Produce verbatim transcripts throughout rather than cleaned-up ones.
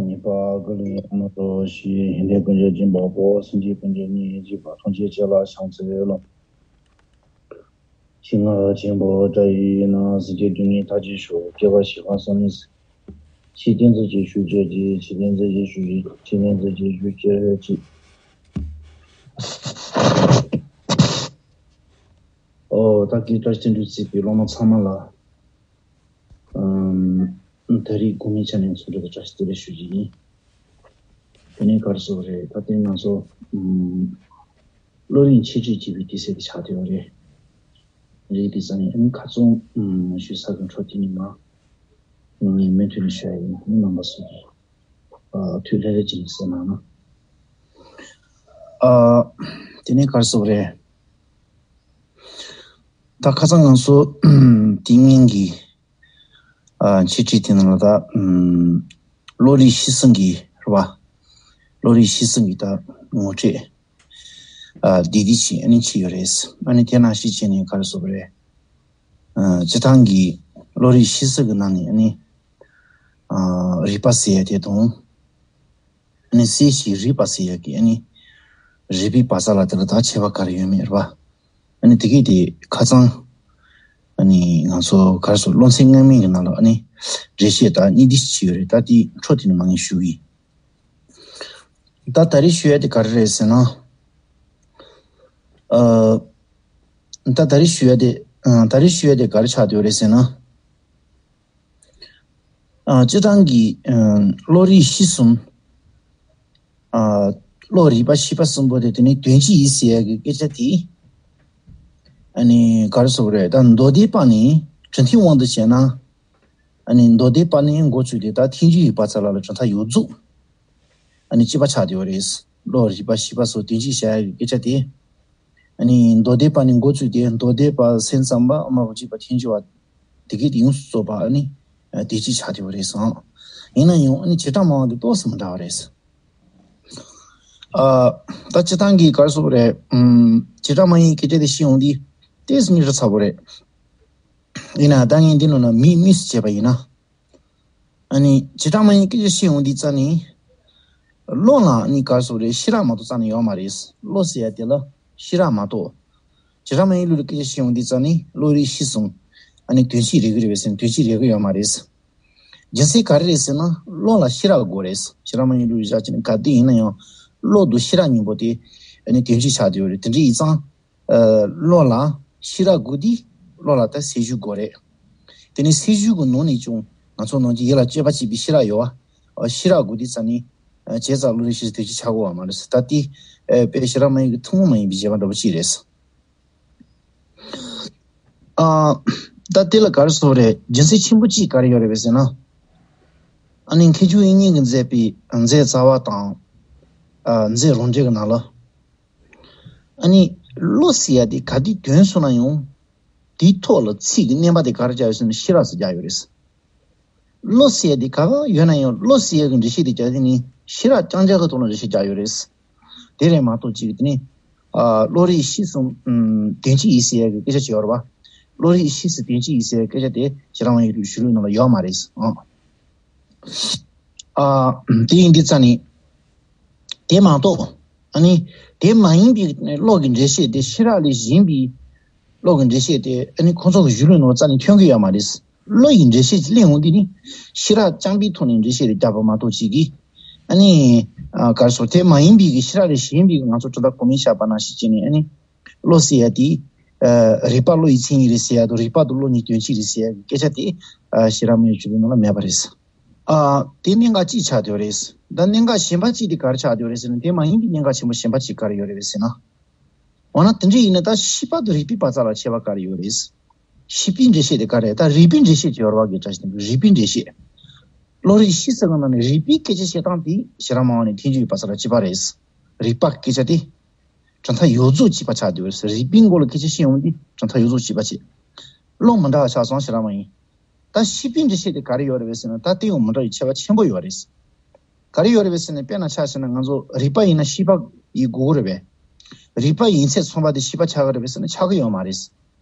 ཉེས་པ་ཀུན་ལས་མ་གཏོགས་ཤིག །ཡོན་ཏན་ཀུན་གྱི་སྦྱིན་པ་པོ། སེམས་ཅན་ཀུན་གྱི་སྙིང་རྗེ་བ། ཐམས་ཅད་ཆོས་ལ་ཕྱག་འཚལ་ལོ། ཞི་ང་ཆེན་པོ་དགྲ་ཡི་ནང་། སྲིད་ཀྱི་སྡུག་བསྔལ་མཐའ་ཅི་ཤོག །སྐྱེ་བ་བཞི་པ་སོང་ནས། ཆོས་ཀྱི་མཛོད་ཅིག་ཞུ་བྱེད་ཅིག །ཆོས་ཀྱི་མཛོད་ཅིག་ཞུ་ཅིག །ཆོས་ཀྱི་མཛོད་ཅིག་ཞུ་བྱེད་ཅིག །ཨོ་ད་གིན་བཀྲ་ཤིས་བསྟན་འགྲོའི་རྩིས་པའི་སློབ་མ་ཚང་མ་ལ། ཨམ། ད་རེས་དགོང་མོའི་ཆ་ནས་འཚམས་འདྲི་དང་བཀྲ་ཤིས་བདེ་ལེགས་ཞུ་རྒྱུ་ཡིན། དེ་ནས་ག་རེ་ཟེར་དགོས་རེད། ད་ལྟའི་ང་ཚོ་ཨམ། བློ་རིག་འཆད་ཁྲིད་བྱེད་པའི་དུས་ཚོད་དེ་ཆགས་བསྡད་ཡོད་རེད། རེད་དེ་ཙང་ནས་ཨ་ནི་ཁ་རྩང་ཨམ། ཞུ་ས་གི་འཕྲོ་དེ་ནས་མ་ངས་མུ་མཐུད་ནས་ཞུ་ཡ་ཡིན། ཨ་ནི་རྣམ་པ་ཚོ་གིས་ཨ། ཐུགས་ལྷོད་ལྷོད་བྱས་ནས་གསན་གནང་ན། ཨ། དེ་ནས་ག་རེ་ཟེར་དགོས་རེད། ད་ཁ་སང་ང་ཚོ་དེ་སྔོན་གྱི་ཨ། འཆད་ཁྲིད་དེ་ནང་ལ་ད་ཨམ། བློ་རིག་ཤེས་གསུམ་གྱི་རེད་པ། བློ་རིག་ཤེས་གསུམ་གྱི་ད་ངོ་སྤྲོད་ཨ། བསྡུས་བསྡུས་ཤིག་ཨ་ནི་བྱས་ཡོད་རེད། ཨ་ནི་དེ་ནང་བཞིན་བྱས་ནས་ག་རེ་ཟེར་དགོས་རེད། ཨ། སྤྱིར་བཏང་གི་བློ་རིག་ཤེས་གསུམ་གྱི་ནང་ནས་ཨ་ནི་ཨ། རིག་པ་ཟེར་ཡ་དེ་དང་། ཨ་ནི་གསལ་ཞིང་རིག་པ་ཟེར་ཡ་གི་ཨ་ནི་རིག་པའི་བག་ཆགས་ལ་དེ་ལ་ད་ཁྱད་པར་ག་རེ་ཡོད་མེད་རེད་པ། ཨ་ནི་དེ་གས་དེ་ཁ་སང་ཨ་ནི་ང་ཚོ་ག་རེ་ཟེར་སློབ་ཚན་སྔོན་མའི་གི་ནང་ལ་ཨ་ནི་འགྲེལ་བཤད་ད་གཉིས་བསྡུས་ཤིག་བྱས་ཡོད་རེད། ད་དེའི་འཕྲོ་དེ་ནས་མར་ངས་ཞུ་གི་ཡིན། ད་ད་རེས་ཞུ་ཡ་དེ་ག་རེ་རེད་ཟེར་ན། ཨ། ད་ད་རེས་ཞུ་ཡ་དེ་ཨ། ད་རེས་ཞུ་ཡ་དེ་ག་རེ་ཆགས་བསྡད་ཡོད་རེད་ཟེར་ན། ཨ། སྤྱིར་བཏང་གི་ཨ། བློ་རིག་ཤེས་གསུམ། ཨ། བློ་རིག་པ་ཤེས་པ་གསུམ་པོ་དེ་དེ་ནི་དོན་གཅིག་ཡིན་ཟེར་ཡ་གི་སྐད་ཆ་དེ། ཨ་ནི་ག་རེ་ཟེར་དགོས་རེད། ད་མདོ་སྡེ་པ་ནི་གྲུབ་མཐའི་དབང་དུ་བྱས་ན། ཨ་ནི་མདོ་སྡེ་པ་ནི་འགོ་བཙུགས་ཏེ་ད་ཐལ་འགྱུར་གྱི་བག་ཆགས་ལ་ལ་གྲུབ་མཐའ་ཡོངས་རྫོགས་ཨ་ནི་གཅིག་པ་ཆགས་བསྡད་ཡོད་རེད། བློ་རིག་པ་ཤེས་པ་སོགས་དོན་གཅིག་བྱ་ཡ་གི་སྐད་ཆ་དེ། ཨ་ནི་མདོ་སྡེ་པ་ནི་འགོ་བཙུགས་ཏེ་མདོ་སྡེ་པ་སེམས་ཙམ་པ་དབུ་མ་པ་གཅིག་པ་ཐལ་འགྱུར་བ་དེ་གས་དེ་ཡོངས་སུ་རྫོགས་པ་ཨ་ནི་དེ་གཅིག་ཆགས་བསྡད་ཡོད་རེད་ཟེར། ཡིན་ན་ཡང་ཨ་ནི་བྱེ་བྲག་སྨྲ་བ་འདི་ཏོག་ཙམ་མི་འདྲ་བ་རེད། ཨ། ད་སྤྱིར་བཏང་གི་ག་རེ་ཟེར་དགོས་རེད། ཨམ། བྱེ་བྲག་སྨྲ་བའི་སྐད་ཆ་དེ་བཤད་ཡོང་དུས་ཏོག་ཙམ་ཉེ་རུ་ཚ་པོ་རེད། ཡིན་ན་ད་ངས་འདི་ནང་ན་མིག་དམིགས་སུ་བྱས་པ་ཡིན་ན། ཨ་ནི་བྱེ་བྲག་སྨྲ་བའི་སྐད་ཆ་བཤད་ཡོང་དུས་རྩ་ནས། བློ་ལ་ཨ་ནི་ག་རེ་ཟེར་དགོས་རེད། ཤེས་རབ་མ་གཏོགས་རྩ་ནས་ཡོད་མ་རེད། བློ་ཟེར་ཡ་དེ་ལ་ཤེས་རབ་མ་གཏོགས། བྱེ་བྲག་སྨྲ་བའི་ལུགས་ལ་སྐད་ཆ་བཤད་ཡོང་དུས་རྩ་ནས་བློ་རིག་ཤེས་གསུམ། ཨ་ནི་དོན་གཅིག་རེད་གི་རེད་པས་ཟེར་ན་དོན་གཅིག་རེད་གི་ཡོད་མ་རེད། རྒྱུ་མཚན་ག་རེ་རེད་ཟེར་ན་བློ་ལ་ཤེས་རབ་དགོས་རེད། བྱེ་བྲག་སྨྲ་བའི་ལུགས་ལ་བཞག་བྱས་ན་ག་དུས་ཡིན་ན་ཡང་བློ་དང་ཤེས་རབ་གཉིས་པོ་དེ་ཨ་ནི་དོན་གཅིག་ཆགས་བསྡད་ཡོད་རེད། དེ་འདྲ་ཡིན་ཙང་། ཨ། བློ་ལ་ཤེས་རབ་དགོས་དུས་བློ་ལ་ད་སེམས་ཤུགས་དགོས་རེད། དེ་ནས་སེམས་ཤུགས་ཀྱི་ནང་ནས་ཀྱང་ང་ཚོ་ནང་གི་ཡིད་ལ་སྤྱོད་པ་བྱེད་པའི་ཤེས་རབ་ཡོད་པ། ཨ། ཤེས་རབ་དགོས་དུས་རྩ་ནས། ཨ། བྱས་ཙང་བློ་རིག་ཤེས་གསུམ་དོན་གཅིག་ཆགས་དགོས་པ་མ་རེད་ཟེར། ད་དེ་ཨ་དཔེ་བྱེ་བྲག་སྨྲ་བའི་གི་ཐུན་མོང་མ་ཡིན་པའི་བྱེད་པ་འདྲ་པོ་ཅིག་རེད། ཨ། ད་དེ་ལ་ག་རེ་ཟེར་དགོས་རེད། རྒྱུ་མཚན་ཆེན་པོ་གཅིག་ག་རེ་ཡོད་རེད་པས་ཟེར་ན། ཨ་ནི་མཁས་མཆོག་དབྱིག་གཉེན་གྱིས་མཛད་པའི་མཛད་རྩ་བ་དང་། ཨ། མཛད་རང་འགྲེལ་གྱི་ནང་ལ། ཨ་ནི་བློ་ཟེར་ཡ་དེ་ག་དུས་ཐོན་སོང་ན་ཡང་དེའི་ཐོག་ལ་ཚིག་གི་བརྣན་པ་དེ་ག་རེ་རྒྱག་ཡོད་ཟེར་ན་ཤེས་རབ་ཟེར་རྒྱག་ཡོད་རེད། བློ་ཟེར་ཡ་དེ་ག་ག་ཡོད་ན་ཡང་བློ་ཟེར་ཡ་གི་འགྲེལ་བཤད་དེ་རྒྱག་དུས་ནི་ཤེས་རབ་རྐྱང་རྐྱང་གི་ཐོག་ལ་འགྲེལ་བཤད་རྒྱག་ཡོད་རེད། དེ་རེད་མ་གཏོགས་ཅིག་དེ་ནི་ཨ། བློ་རིག་ཤེས་གསུམ་ཨམ། དོན་གཅིག་ཡིན་ཟེར་ཡ་གི་སྐད་ཆ་ཅིག་ཡོད་རེད་པ། བློ་རིག་ཤེས་གསུམ་དོན་གཅིག་ཡིན་ཟེར་ཡ་སྐད་ཆ་དེ་བྱེ་བྲག་སྨྲ་བའི་གཞུང་ལུགས་ནང་ལ་ཡོད་མ་རེད་ཨང་། ཨ། དེ་ཡིན་དུས་རྩ་ནས། དེ་མ་གཏོགས། ཨ་ནི། དེ་མ་ཡིན་པའི་བློ་གི་འགྲེལ་བཤད་དེ་ཤེས་རབ་ལས་གཞན་པའི་བློ་གི་འགྲེལ་བཤད་དེ་ཨ་ནི་ཁོང་ཚོ་གི་གཞུང་ལུགས་ནང་རྩ་ནས་ཐོན་གི་ཡོད་མ་རེད། བློ་ཡི་འགྲེལ་བཤད་ཅིག་གླེང་འོང་དུས་ནི་ཤེས་རབ་རྐྱང་པའི་ཐོག་ནས་འགྲེལ་བཤད་རེ་རྒྱག་པ་མ་གཏོགས་ཅིག་གིས། ཨ་ནི། ཨ། ག་རེ་ཟེར་དེ་མ་ཡིན་པའི་གི་ཤེས་རབ་ལས་གཞན་པའི་གི་ང་ཚོ་དྲི་བ་གོང་མའི་བཤད་པ་ནང་བཞིན་བྱས་ནས་ཨ་ནི། བློ་ཟེར་ཡ་དེ། ཨ། རིག་པ་བློ་ཡི་མཚན་ཉིད་རེད་ཟེར་ཡ་དང་རིག་པ་དང་བློ་གཉིས་དོན་གཅིག་རེད་ཟེར་ཡ་གི་སྐད་ཆ་དེ། ཨ། ཤེས་རབ་སྨྲ་བའི་གཞུང་ལུགས་ནང་ལ་མེད་པ་རེད། ཨ། དེ་གནད་འགག་གཅིག་ཆགས་བསྡད་ཡོད་རེད། ད་གནད་འགག་གཞན་པ་གཅིག་དེ་ག་རེ་ཆགས་བསྡད་ཡོད་རེད་ཟེར་ན་དེ་མ་ཡིན་པའི་གནད་འགག་ཆེན་པོ་གཞན་པ་གཅིག་ག་རེ་ཡོད་རེད་ཟེར་ན། འོ་ན་དེ་འདྲ་ཡིན་ན་ད་ཤེས་པ་དང་རིག་པའི་བར་མཚམས་ལ་ཁྱད་པར་ག་རེ་ཡོད་རེད། ཤེས་པའི་འགྲེལ་བཤད་དེ་ག་རེ་ད་རིག་པའི་འགྲེལ་བཤད་ཅིག་ཡོད་རེད་བ་གི་བཀྲ་ཤིས་བདེ་ལེགས་རིག་པའི་འགྲེལ་བཤད། བློ་རིག་ཤེས་གསུམ་གི་ནང་ནས་རིག་པའི་སྐད་ཆ་བཤད་སྟངས་དེ་ཤེས་རབ་སྨྲ་བ་ནས་ཐལ་འགྱུར་བའི་བར་མཚམས་ལ་གཅིག་པ་རེད། རིག་པ་སྐད་ཆ་དེ། གྲུབ་མཐའ་ཡོངས་རྫོགས་གཅིག་པ་ཆགས་བསྡད་ཡོད་རེད། རིག་པའི་སྒོ་ལ་སྐད་ཆ་བཤད་ཡོང་དུས་གྲུབ་མཐའ་ཡོངས་རྫོགས་གཅིག་པ་བྱས། བློ་མི་འདྲ་བ་ཆགས་སོང་ཤེས་རབ་སྨྲ་བ་ཡིན། ད་ཤེས་པའི་འགྲེལ་བཤད་དེ་ག་རེ་ཡོད་རེད་ཟེར་ན་ད་དེ་ཡང་མི་འདྲ་བའི་ཁྱད་པར་ཆེན་པོ་ཡོད་རེད། ག་རེ་ཡོད་རེད་ཟེར་ན་དཔེར་ན་ཆ་བཞག་ན་ང་ཚོ་རིག་པ་ཡིན་ན་ཤེས་པ་ཡིན་དགོས་ཀྱི་རེད་པས། རིག་པ་ཡིན་ཚད་མཚུངས་པ་དེ་ཤེས་པ་ཆགས་ཀྱི་རེད་པས་ཟེར་ན་ཆགས་ཀྱི་ཡོད་མ་རེད།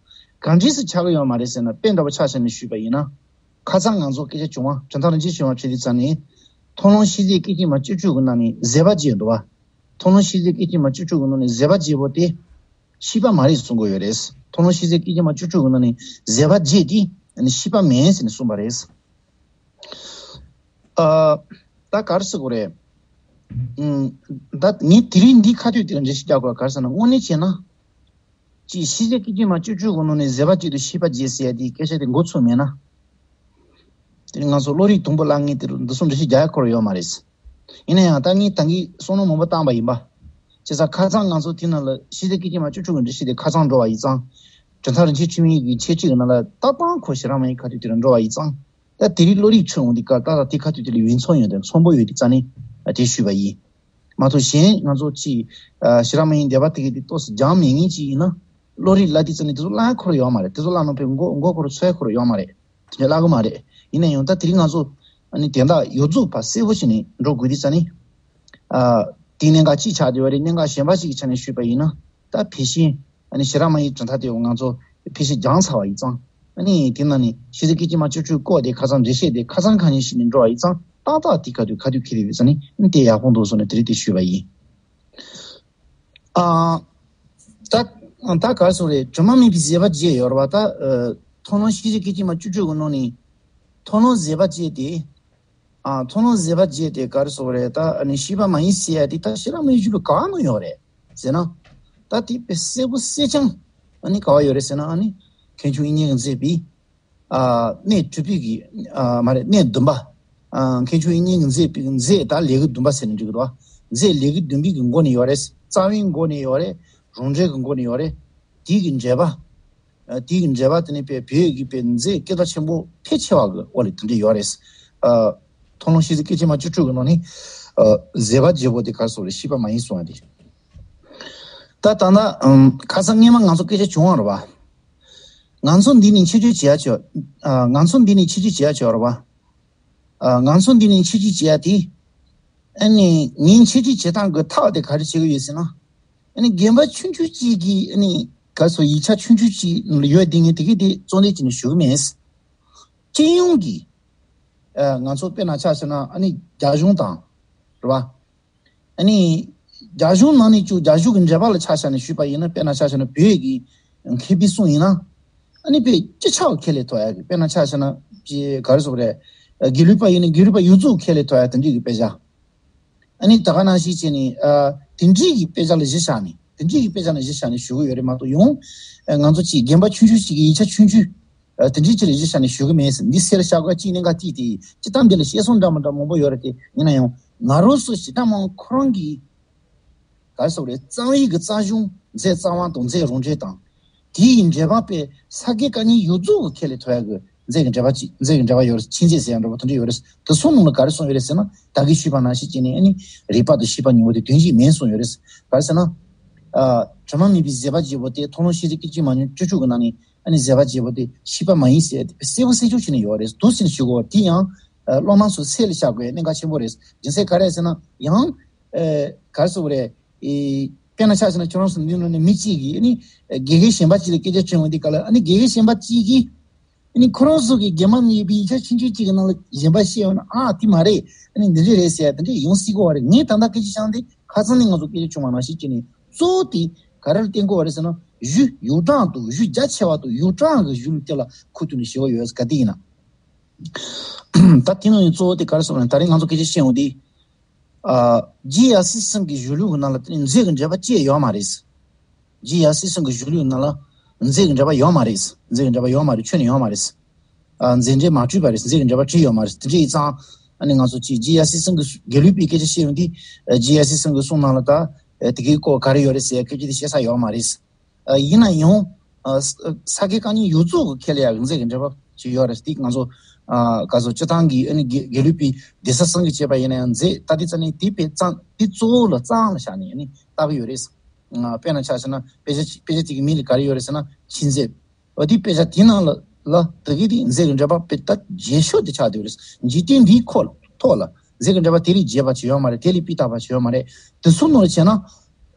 གང་འདྲས་སུ་ཆགས་ཀྱི་ཡོད་མ་རེད་ཟེར་ན། དཔེ་འདྲ་པོ་ཆ་བཞག་ནས་ཞུས་པ་ཡིན་ན། ཁ་སང་ང་ཚོ་སྐད་ཆ་བྱུང་བ། གྲུབ་མཐའ་རིན་ཆེན་བྱུང་བ་ཁྲིད་དུས་ཙང་ནས། མཐོང་ལམ་ཤེས་ཚད་སྐད་ཅིག་མ་བཅུ་གཅིག་གི་ནང་ནས་བཟོད་པ་བརྗོད་འདུག་བ། མཐོང་ལམ་ཤེས་ཚད་སྐད་ཅིག་མ་བཅུ་གཅིག་གི་ནང་ནས་བཟོད་པ་བརྗོད་པོ་དེ་ཤེས་པ་མ་རེད་གསུང་གི་ཡོད་རེད། མཐོང་ལམ་ཤེས་ཚད་སྐད་ཅིག་མ་བཅུ་གཅིག་གི་ནང་ནས་བཟོད་པ་བརྗོད་དེ་ཤེས་པ་མིན་ཟེར་ནས་གསུངས་པ་རེད། ཨ། ད་ག་རེ་ཟེར་དགོས་རེད། ཨུམ། ད་ངས་དེ་རིང་འདི་ཁ་ཐུག་དེ་ལ་འགྲེལ་བཤད་རྒྱག་དགོས་པ་ག་རེ་ཟེར་ན། དངོས་གནས་བྱས་ན། ཅིག་ཤེས་ཚད་སྐད་ཅིག་མ་བཅུ་གཅིག་གི་ནང་ནས་བཟོད་པ་བརྗོད་དེ་ཤེས་པ་བརྗོད་ཟེར་ཡ་དེའི་སྐད་ཆ་དེ་མགོ་ཚོས་མེད་ན། དེ་ནི་ང་ཚོ་བློ་རིག་དུམ་བུ་བརླག་མཁན་དེ་འདི་ཚོ་འགྲེལ་བཤད་རྒྱག་ཡ་ཁོ་རང་ཡོད་མ་རེད། ཡིན་ན་ཡང་ད་ངས་ད་གིན་བསམ་བློ་མང་པོ་བཏང་བ་ཡིན་པ། བྱས་ཙང་ཁ་སང་ང་ཚོ་དེ་ནང་ལ་ཤེས་ཚད་སྐད་ཅིག་མ་བཅུ་གཅིག་གི་འགྲེལ་བཤད་དེ་ཁ་སང་འགྲོ་བ་ཡིན་ཙང་། གྲུབ་མཐའ་རིན་ཆེན་འཆད་ཉན་གྱི་འཆད་ཁྲིད་ཀྱི་ནང་ལ་ཏག་ཏག་ཁོ་ཞེ་དྲག་མ་ཡིན་ཁ་ཐུག་དེ་རང་འགྲོ་བ་ཡིན་ཙང་། ད་དེ་རིང་བློ་རིག་ཆུང་བ་འདི་ག་ད་ད་དེ་ཁ་ཐུག་དེ་ལ་ཡུན་ཚོ་ཡོད་དེ་ཚོང་པོ་ཡོད་དེ་རྩ་ནས་དེ་ཞུས་པ་ཡིན། མ་གཏོགས་གཞན་ང་ཚོ་ཅིག་ཨ་ཞེ་དྲག་མ་ཡིན་འདོད་པ་དེ་གི་དེ་ཏོག་ཙམ་སྦྱངས་མེད་མཁན་ཅིག་ཡིན་ན། བློ་རིག་ལ་དེ་རྩ་ནས་དེ་ཚོ་བརླག་ཁོ་རང་ཡོད་མ་རེད། དེ་ཚོ་བརླག་ན་ཕའི་མགོ་མགོ་ཁོ་རང་ཚོས་ཁོ་རང་ཡོད་མ་རེད། དེ་འདྲ་བརླག་གི་མ་རེད། ཡིན་ན་ཡང་ད་དེ་རིང་ང་ཚོ་ཨ་ནི་དོན་དག་ཡོངས་རྫོགས་ཕར་གསལ་པོ་བྱས་ནས་འགྲོ་དགོས་དུས་ཙ་ནི། ཨ། དེ་གནད་འགག་གཅིག་ཆགས་བསྡད་པ་རེད། གནད་འགག་གཞན་པ་ཞིག་གི་ཆ་ནས་ཞུས་པ་ཡིན་ན། ད་ཕལ་ཆེར་ཨ་ནི་ཞེ་དྲག་མ་ཡིན་གྲུབ་མཐའ་དེ་ང་ཚོ་ཕལ་ཆེར་སྦྱངས་ཚར་བ་ཡིན་ཙང་། ཨ་ནི་དེ་ནང་ནས་ཤེས་ཚད་སྐད་ཅིག་མ་བཅུ་གཅིག་སྐོར་དེ་ཁ་སང་འགྲེལ་བཤད་དེ་ཁ་སང་གང་ཡིན་ཞིག་ནས་འགྲོ་བ་ཡིན་ཙང་ཏག་ཏག་དེ་ཁ་ཐུག་ཁ་ཐུག་ཁྱེར་ཡོད་ཙ་ནི་དེ་ཡག་པོ་འདུག་བསམ་ནས་དེ་རིང་དེ་ཞུས་པ་ཡིན། ཨ། ད་ད་ག་རེ་ཟེར་དགོས་རེད། དྲི་མ་མེད་པའི་བཟོད་པ་བཅས་ཡོད་རེད་བ། ད་ཨ་མཐོང་ལམ་ཤེས་ཚད་སྐད་ཅིག་མ་བཅུ་གཅིག་གི་ནང་ནས་མཐོང་ལམ་བཟོད་པ་བཅས་ཏེ། ཨ། མཐོང་ལམ་བཟོད་པ་བཅས་ཏེ་ག་རེ་ཟེར་དགོས་རེད། ད་ཨ་ནི་ཤེས་པ་མ་ཡིན་ཟེར་ཡ་དེ་ད་ཞེ་དྲག་མ་ཡིན་ཞུ་ལུགས་ག་ནས་ཡོད་རེད་ཟེར་ན། ད་དེ་དཔེ་གསལ་པོ་གསལ་རྐྱང་ཨ་ནི་ག་བ་ཡོད་རེད་ཟེར་ན། ཨ་ནི་མཁན་ཆུང་དབྱིག་གཉེན་གྱིས་མཛད་པའི། ཨ། གནས་དྲུག་པའི་གི། ཨ། མ་རེད། གནས་བདུན་པ། ཨ། མཁན་ཆུང་དབྱིག་གཉེན་གྱིས་མཛད་པའི་མཛད་ད་ལས་ཀྱི་བདུན་པ་ཟེར་ནས་འགྲིག་གི་འདུག་ཨ། མཛད་ལས་ཀྱི་བདུན་པའི་གི་མགོ་ནས་ཡོད་རེད། རྩ་བའི་མགོ་ནས་ཡོད་རེད། རང་འགྲེལ་གྱི་མགོ་ནས་ཡོད་རེད། དེའི་གི་འགྲེལ་པ། ཨ། དེའི་གི་འགྲེལ་པ་དེ་ནི་དཔེ་བོད་ཀྱི་དཔེ་མཛད་སྐད་གྲགས་ཆེན་པོ་ཕལ་ཆེ་བ་གི་འོག་ལ་དེ་འདྲ་ཡོད་རེད། ཨ། མཐོང་ལམ་ཤེས་ཚད་སྐད་ཅིག་མ་བཅུ་དྲུག་གི་ནང་ནས། ཨ། བཟོད་པ་བརྗོད་པོ་དེ་ག་རེ་ཟེར་དགོས་རེད། ཤེས་པ་མ་ཡིན་གསུངས་པ་དེ། ད་ད་ལྟ་ཨམ། ཁ་སང་སྔས་མ་ང་ཚོ་སྐད་ཆ་བྱུང་བ་རེད་བ། ང་ཚོ་འདི་ནས་ཆེད་བརྗོད་བྱེད་ཡ་བྱོས། ཨ། ང་ཚོ་འདི་ནས་ཆེད་བརྗོད་བྱེད་ཡ་བྱོས་རེད་བ། ཨ། ང་ཚོ་འདི་ནས་ཆེད་བརྗོད་བྱེད་ཡ་དེ། ཨ་ནི་ངས་ཆེད་བརྗོད་བྱེད་སྟངས་ཀྱི་ཐག་དེ་ག་རེ་བྱེད་ཀྱི་ཡོད་ཟེར་ན། ཨ་ནི་རྒན་པ་ཆུང་ཆུང་གཅིག་གིས་ཨ་ནི་ག་རེ་ཟེར། ཡིག་ཆ་ཆུང་ཆུང་གཅིག་ཡོད་དེ་ངས་དེ་གི་དེ་གཙོ་གནད་བྱས་ནས་ཞུ་གི་མེད། སྤྱི་ཡོངས་ཀྱི། ཨ། ང་ཚོ་དཔེར་ན་ཆ་བཞག་ན་ཨ་ནི་རྒྱ་གཞུང་དང་། རེད་བ། ཨ་ནི་རྒྱ་གཞུང་ནང་ནས་ཀྱང་རྒྱ་གཞུང་གི་འགྲེལ་པ་ལ་ཆ་བཞག་ནས་ཞུས་པ་ཡིན་ན། དཔེར་ན་ཆ་བཞག་ན་བོད་ཀྱི་མཁས་པའི་གསུང་ཡིན་ན། ཨ་ནི་དཔེ་སྤྱི་ཁྱབ་ཁས་ལེན་ཐུབ་ཡ་གི། དཔེར་ན་ཆ་བཞག་ན་ཅིག་ག་རེ་ཟེར་དགོས་རེད། དགེ་ལུགས་པ་ཡིན་ན་དགེ་ལུགས་པ་ཡོངས་རྫོགས་ཁས་ལེན་ཐུབ་ཡ་དེ་འདྲའི་གི་དཔེ་ཆ། ཨ་ནི་ད་ག་ནང་བཞིན་བྱས་ནས། ཨ། དེ་འདྲའི་གི་དཔེ་ཆ་ལ་གཞི་བཞག་ནས། དེ་འདྲའི་གི་དཔེ་ཆ་ལ་གཞི་བཞག་ནས་ཞུ་གི་ཡོད་རེད་མ་གཏོགས། ཡང་ང་ཚོ་ཅིག་རྒན་པ་ཆུང་ཆུང་ཞིག་གི་ཡིག་ཆ་ཆུང་ཆུང་། ཨ། དེ་འདྲའི་ཅིག་ལ་གཞི་བཞག་ནས་ཞུ་གི་མེད་ཟེར། འདི་གསལ་བཤད་དགོས་ཅིག་གནད་འགག་ཅིག་དེ་སྤྱིར་བཏང་འདི་ལ་བཤད་སྲོལ་འདྲ་མི་འདྲ་མང་པོ་ཡོད་རེད་དེ། ཡིན་ན་ཡང་ང་རང་ཚོ་ཞེ་དྲག་མང་ཁོ་རང་གིས་ག་རེ་ཟེར་དགོས་རེད། རྩ་བའི་གི་རྩ་གཞུང་མཛད་རྩ་དབང་དང་མཛད་རང་འགྲེལ་དང་། དེའི་འགྲེལ་པ་དཔེ་ས་དགེ་བཀའ་རྙིང་ཡོངས་རྫོགས་ཀྱིས་ཁས་ལེན་ཐུབ་ཡ་གི་མཛད་ཀྱི་འགྲེལ་པ་ཅིག་མཛད་ཀྱི་འགྲེལ་པ་ཡོད་རེད། མཆིས་མཛད་ཟེར་ཡ་འདྲ་པོ་དེ་འདྲ་ཡོད་རེད། དེ་ཚོ་ནང་ལ་ག་རེ་གསུངས་ཡོད་རེད་ཟེར་ན། ད་གིན་ཞུས་པ་ནང་བཞིན་བྱས་ནས་ཨ་ནི་རིགས་པ་དང་ཤེས་པ་གཉིས་པོ་དེ་དོན་གཅིག་མིན་གསུངས་ཡོད་རེད། ག་རེ་ཟེར་ན། ཨ། དྲི་མ་མེད་པའི་བཟོད་པ་བརྗོད་པོ་དེ་མཐོང་ལམ་ཤེས་ཚད་སྐད་ཅིག་མ་བཅུ་དྲུག་གི་ནང་ནས། ཨ་ནི་བཟོད་པ་བརྗོད་པོ་དེ་ཤེས་པ་མ་ཡིན་ཟེར་ཏེ་གསལ་པོ་གསལ་ཆོག་བྱས་ནས་ཡོད་རེད། འདུག་སེ་ཞུ་དགོས་པ་དེ་ཡང་། ཨ། སློབ་མ་ཚོ་ཚད་ལ་བཞག་དགོས་གནད་འགག་ཆེན་པོ་རེད། རྒྱུ་མཚན་ག་རེ་ཟེར་ན་ཡང་། ཨ། ག་རེ་ཟེར་དགོས་རེད། ཨེ། དཔེར་ན་ཆ་བཞག་ན་ཁྱོད་རང་ཚོ་འདི་ནང་ནས་མི་གཅིག་གིས་ཨ་ནི་དགེ་རྒན་གཞན་པ་གཅིག་ལ་སྐད་ཆ་བྱུང་བ་འདི་ག་ལ། ཨ་ནི་དགེ་རྒན་གཞན་པ་གཅིག་གིས་ཨ་ནི་ཁོ་རང་ཚོ་གི་རྒན་པ་མེད་པའི་ཡིག་ཆ་ཆུང་ཆུང་གཅིག་གི་ནང་ལ་གཞན་པ་བཤད་ཡོང་ན། ཨ། དེ་མ་རེད། ཨ་ནི་འདི་འདྲ་རེད་ཟེར་ཡ་དེ་འདྲ་ཡོང་སྲིད་ཀྱི་ཡོད་རེད། ངས་ད་ལྟ་སྐད་ཆ་བཤད་དེ་ཁ་སང་ནས་ང་ཚོ་སྐད་ཆ་བྱུང་བ་ནང་བཞིན་བྱས་ནས། གཙོ་བོ་དེ་ག་རེ་ལ་བརྟེན་དགོས་པ་རེད་ཟེར་ན། གཞུང་ཡིག་གྲངས་དང་གཞུང་རྒྱ་ཆེ་བ་དང་ཡིག་གྲངས་ཀྱི་གཞུང་ལུགས་དེ་ལ་ཁུ་བཏུད་ནས་ཞུ་གི་ཡོད། ག་དེ་ཡིན་ན། ད་དེ་ནང་ནས་གཙོ་བོ་དེ་ག་རེ་ཟེར་ན། ད་རེས་ང་ཚོ་སྐད་ཆ་བཤད་ཡོང་དུས། ཨ། རྗེ་ཡབ་སྲས་གསུམ་གྱི་གཞུང་ལུགས་ཀྱི་ནང་ལ་དེ་ནི་མཛད་ཀྱི་འགྲེལ་པ་ཅི་ཡང་ཡོད་མ་རེད། རྗེ་ཡབ་སྲས་གསུམ་གྱི་གཞུང་ལུགས་ཀྱི་ནང་ལ་མཛད་ཀྱི་འགྲེལ་པ་ཡོད་མ་རེད། མཛད་ཀྱི་འགྲེལ་པ་ཡོད་མ་རེད། ཁྱོན་ནས་ཡོད་མ་རེད། ཨ། མཛད་འགྲེལ་མ་བྲིས་པ་རེད། མཛད་ཀྱི་འགྲེལ་པ་བྲིས་ཡོད་མ་རེད། དེ་འདྲ་ཡིན་ཙང་ཨ་ནི་ང་ཚོ་ཅིག་རྗེ་ཡབ་སྲས་གསུམ་གྱི་དགེ་ལུགས་པའི་སྐད་ཆ་བཤད་ཡོང་དུས། ཨ། རྗེ་ཡབ་སྲས་གསུམ་གྱི་གསུང་ནང་ལ་ད། ཨ། དེ་གའི་སྐོར་ག་རེ་ཡོད་རེད་ཟེར་སྐད་ཆ་དེ་བཤད་ས་ཡོད་མ་རེད། ཨ། ཡིན་ན་ཡང་། ཨ། ས་ས་དགེ་བཀའ་རྙིང་ཡོངས་རྫོགས་ཀྱིས་ཁས་ལེན་ཡག་གི་མཛད་ཀྱི་འགྲེལ་པ་ཅིག་ཡོད་རེད། དེ་ང་ཚོ། ཨ། ག་ཚོད་སྤྱིར་བཏང་གི་ཨ་ནི་དགེ་དགེ་ལུགས་པའི་གདན་ས་གསུམ་གྱི་བྱས་པ་ཡིན་ན་ཡང་མཛད་ད་དེ་རྩ་ནས་དེ་དཔེ་རྩ་དེ་གཙོ་བོ་ལ་རྩ་ལ་བཞག་ནས་ཨ་ནི་བཏབ་ཀྱི་ཡོད་རེད། ཨ། དཔེར་ན་ཆ་བཞག་ན་དཔེ་ཆ་དཔེ་ཆ་དེ་གི་མིང་ལ་ག་རེ་ཡོད་རེད་ཟེར་ན་མཆིས་མཛད། འོ་དེ་དཔེ་ཆ་དེའི་ནང་ལ་ལ་ད་གི་དེ་མཛད་ཀྱི་འགྲེལ་པ་དཔེ་ད་རྒྱས་ཤོས་དེ་ཆགས་བསྡད་ཡོད་རེད། འཇིག་རྟེན་འདིའི་ཁོ་ཐོག་ལ་མཛད་ཀྱི་འགྲེལ་པ་དེ་ལས་རྒྱས་པ་ཅིག་ཡོད་མ་རེད། དེ་ལས་སྤུས་དག་པ་ཅིག་ཡོད་མ་རེད། དེ་ཚོ་ནང་ལ་བྱས་ན།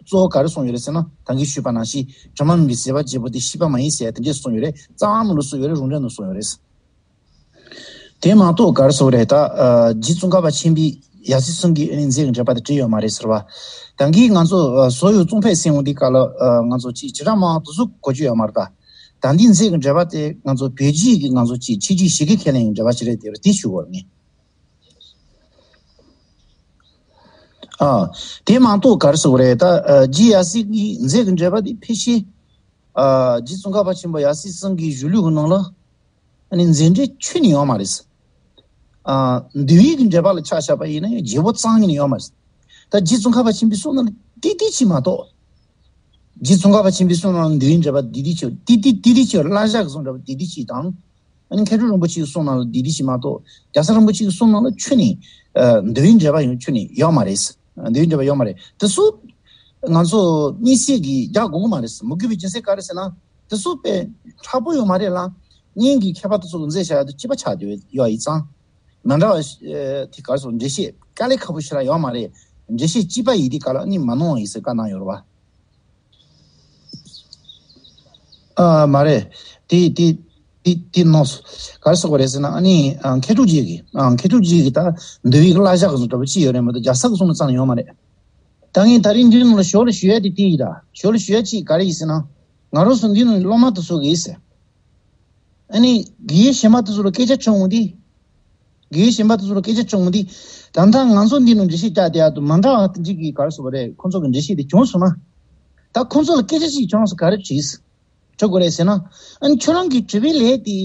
གཙོ་བོ་ག་རེ་གསུངས་ཡོད་རེད་ཟེར་ན། ད་གིན་ཞུས་པ་ནང་བཞིན་དྲི་མ་མེད་པའི་བཟོད་པ་བརྗེ་པོ་དེ་ཤེས་པ་མ་ཡིན་ཟེར་དེ་འདྲས་གསུངས་ཡོད་རེད། རྩ་བ་ཉིད་ནས་གསུངས་ཡོད་རེད། རང་འགྲེལ་ནང་གསུངས་ཡོད་རེད། དེ་མ་གཏོགས་ག་རེ་ཟེར་དགོས་རེད། ད་ཨ་རྗེ་ཙོང་ཁ་པ་ཆེན་པོས་ཡབ་སྲས་གསུམ་གྱི་ཨ་ནི་མཛད་ཀྱི་འགྲེལ་པ་དེ་བྲིས་ཡོད་མ་རེད་ཟེར་བ། ད་གིན་ང་ཚོ་ཨ་བཟོ་ཡོད་གཙང་ཕལ་ཟེར་འོང་དུས་སྐབས་ལ་ཨ་ང་ཚོ་ཅིག་བྱེ་བྲག་སྨྲ་བ་དེ་ཚོ་གོ་རྒྱུ་ཡོད་མ་རེད་ད། ད་འདི་མཛད་ཀྱི་འགྲེལ་པ་དེ་ང་ཚོ་བོད་བརྒྱུད་ཀྱི་ང་ཚོ་ཅིག་ཕྱི་རྒྱལ་ཞིག་གིས་ཁས་ལེན་ཡོད་འགྲེལ་པ་ཞིག་རེད། དེ་རེད། དེ་ཞུ་དགོས་རེད་ངས། ཨ། དེ་མ་གཏོགས་ག་རེ་ཟེར་དགོས་རེད། ད་ཨ་རྗེ་ཡབ་སྲས་ཀྱི་མཛད་ཀྱི་འགྲེལ་པ་དེ་ཕལ་ཆེར་ཨ་རྗེ་ཙོང་ཁ་པ་ཆེན་པོ་ཡབ་སྲས་གསུམ་གྱི་གཞུང་ལུགས་ཀྱི་ནང་ལ་ཨ་ནི་མཛད་འགྲེལ་ཁྱོན་ནས་ཡོད་མ་རེད། ཨ། འདུལ་བའི་གི་འགྲེལ་པ་ལ་ཆ་བཞག་པ་ཡིན་ན་ཡང་རྒྱས་པོ་རྩ་ཉིད་ནས་ཡོད་མ་རེད། ད་རྗེ་ཙོང་ཁ་པ་ཆེན་པོའི་གསུང་ནང་ལ་ཏིག་ཏིག་ཅིག་མ་གཏོགས། རྗེ་ཙོང་ཁ་པ་ཆེན་པོའི་གསུང་ནང་ལ་འདུལ་བའི་འགྲེལ་པ་ཏིག་ཏིག་ཅིག་ཏིག་ཏིག་ཏིག་ཏིག་ཅིག་བསླབ་བྱ་གི་གསུང་འདྲ་པོ་ཏིག་ཏིག་ཅིག་དང་། ཨ་ནི་མཁས་གྲུབ་རིན་པོ་ཆེའི་གསུང་ནང་ལ་ཏིག་ཏིག་ཅིག་མ་གཏོགས། རྒྱལ་ཚབ་རིན་པོ་ཆེའི་གསུང་ནང་ལ་ཁྱོན་ནས་ཨ་འདུལ་བའི་འགྲེལ་པ་ཡང་ཁྱོན་ནས་ཡོད་མ་རེད། འདུལ་བའི་འགྲེལ་པ་ཡོད་མ་རེད། དེ་ཚོ་ང་ཚོ་དམིགས་བསལ་གྱིས་རྒྱག་དགོས་ཀྱི་མ་རེད། མི་དགོས་པའི་རྒྱུ་མཚན་ག་རེ་ཟེར་ན། དེ་ཚོ་དཔེ་མཁྲེགས་པོ་ཡོད་མ་རེད་ལ། སྔོན་གྱི་མཁས་པ་དེ་ཚོ་གི་མཛད་བྱ་ཡག་དེ་གཅིག་པ་ཆགས་བསྡད་ཡོད་ཡིན་ཙང་། མི་འདྲ་བ་ཨེ་དེ་ག་རེ་ཟེར། འགྲེལ་བཤད་དཀའ་ལས་ཁག་པོ་ཞེ་དྲག་ཡོད་མ་རེད། འགྲེལ་བཤད་གཅིག་པ་ཡིན་དུས་སྐབས་ལ་ཨ་ནི་མ་གནང་བ་ཡིན་ཟེར་བཀའ་གནང་ཡོད་རེད་བ། ཨ་མ་རེད། དེ་དེ་དེ་དེ་ནོ། ག་རེ་ཟེར་དགོས་རེད་ཟེར་ན། ཨ་ནི་ཨ་མཁས་གྲུབ་རྗེ་གིས་ཨ་མཁས་གྲུབ་རྗེ་གིས་ད་འདུལ་བའི་བསླབ་བྱ་གི་བཟོ་འདྲ་པོ་ཅི་ཡོད་རེད་མ་གཏོགས་རྒྱལ་ཚབ་གི་གསུང་ལ་རྩ་ནས་ཡོད་མ་རེད། ད་ངས་ད་རིང་འདིའི་ནང་ལ་ཞོར་ལ་ཞུ་ཡ་དེ་དེ་ཡིན་ད། ཞོར་ལ་ཞུ་ཡ་ཅིག་ག་རེ་ཡིན་ཟེར་ན། ང་རང་ཚོ་འདིའི་ནང་སློབ་མ་དེ་ཚོ་གིས་ཟེར། ཨ་ནི་དགེ་བའི་བཤེས་པ་དེ་ཚོ་ལ་སྐད་ཆ་དྲི་འོང་དུས། དགེ་བའི་བཤེས་པ་དེ་ཚོ་ལ་སྐད་ཆ་དྲི་འོང་དུས། ད་ལྟ་ང་ཚོ་འདི་ནང་འགྲེལ་བཤད་རྒྱག་བསྡད་ཡག་དེ་མི་འདྲ་བ་དེ་འདྲ་གི་ག་རེ་ཟེར་དགོས་རེད། ཁོང་ཚོ་གི་འགྲེལ་བཤད་དེ་བྱུང་སོང་ན། ད་ཁོང་ཚོ་ལ་སྐད་ཆ་ཞིག་ཁྱོད་རང་ཚོ་ག་རེ་དྲིས། དྲི་དགོས་རེད་ཟེར་ན། ཨ་ནི་ཁྱོད་རང་གིས་དྲི་བའི་ལན་དེ།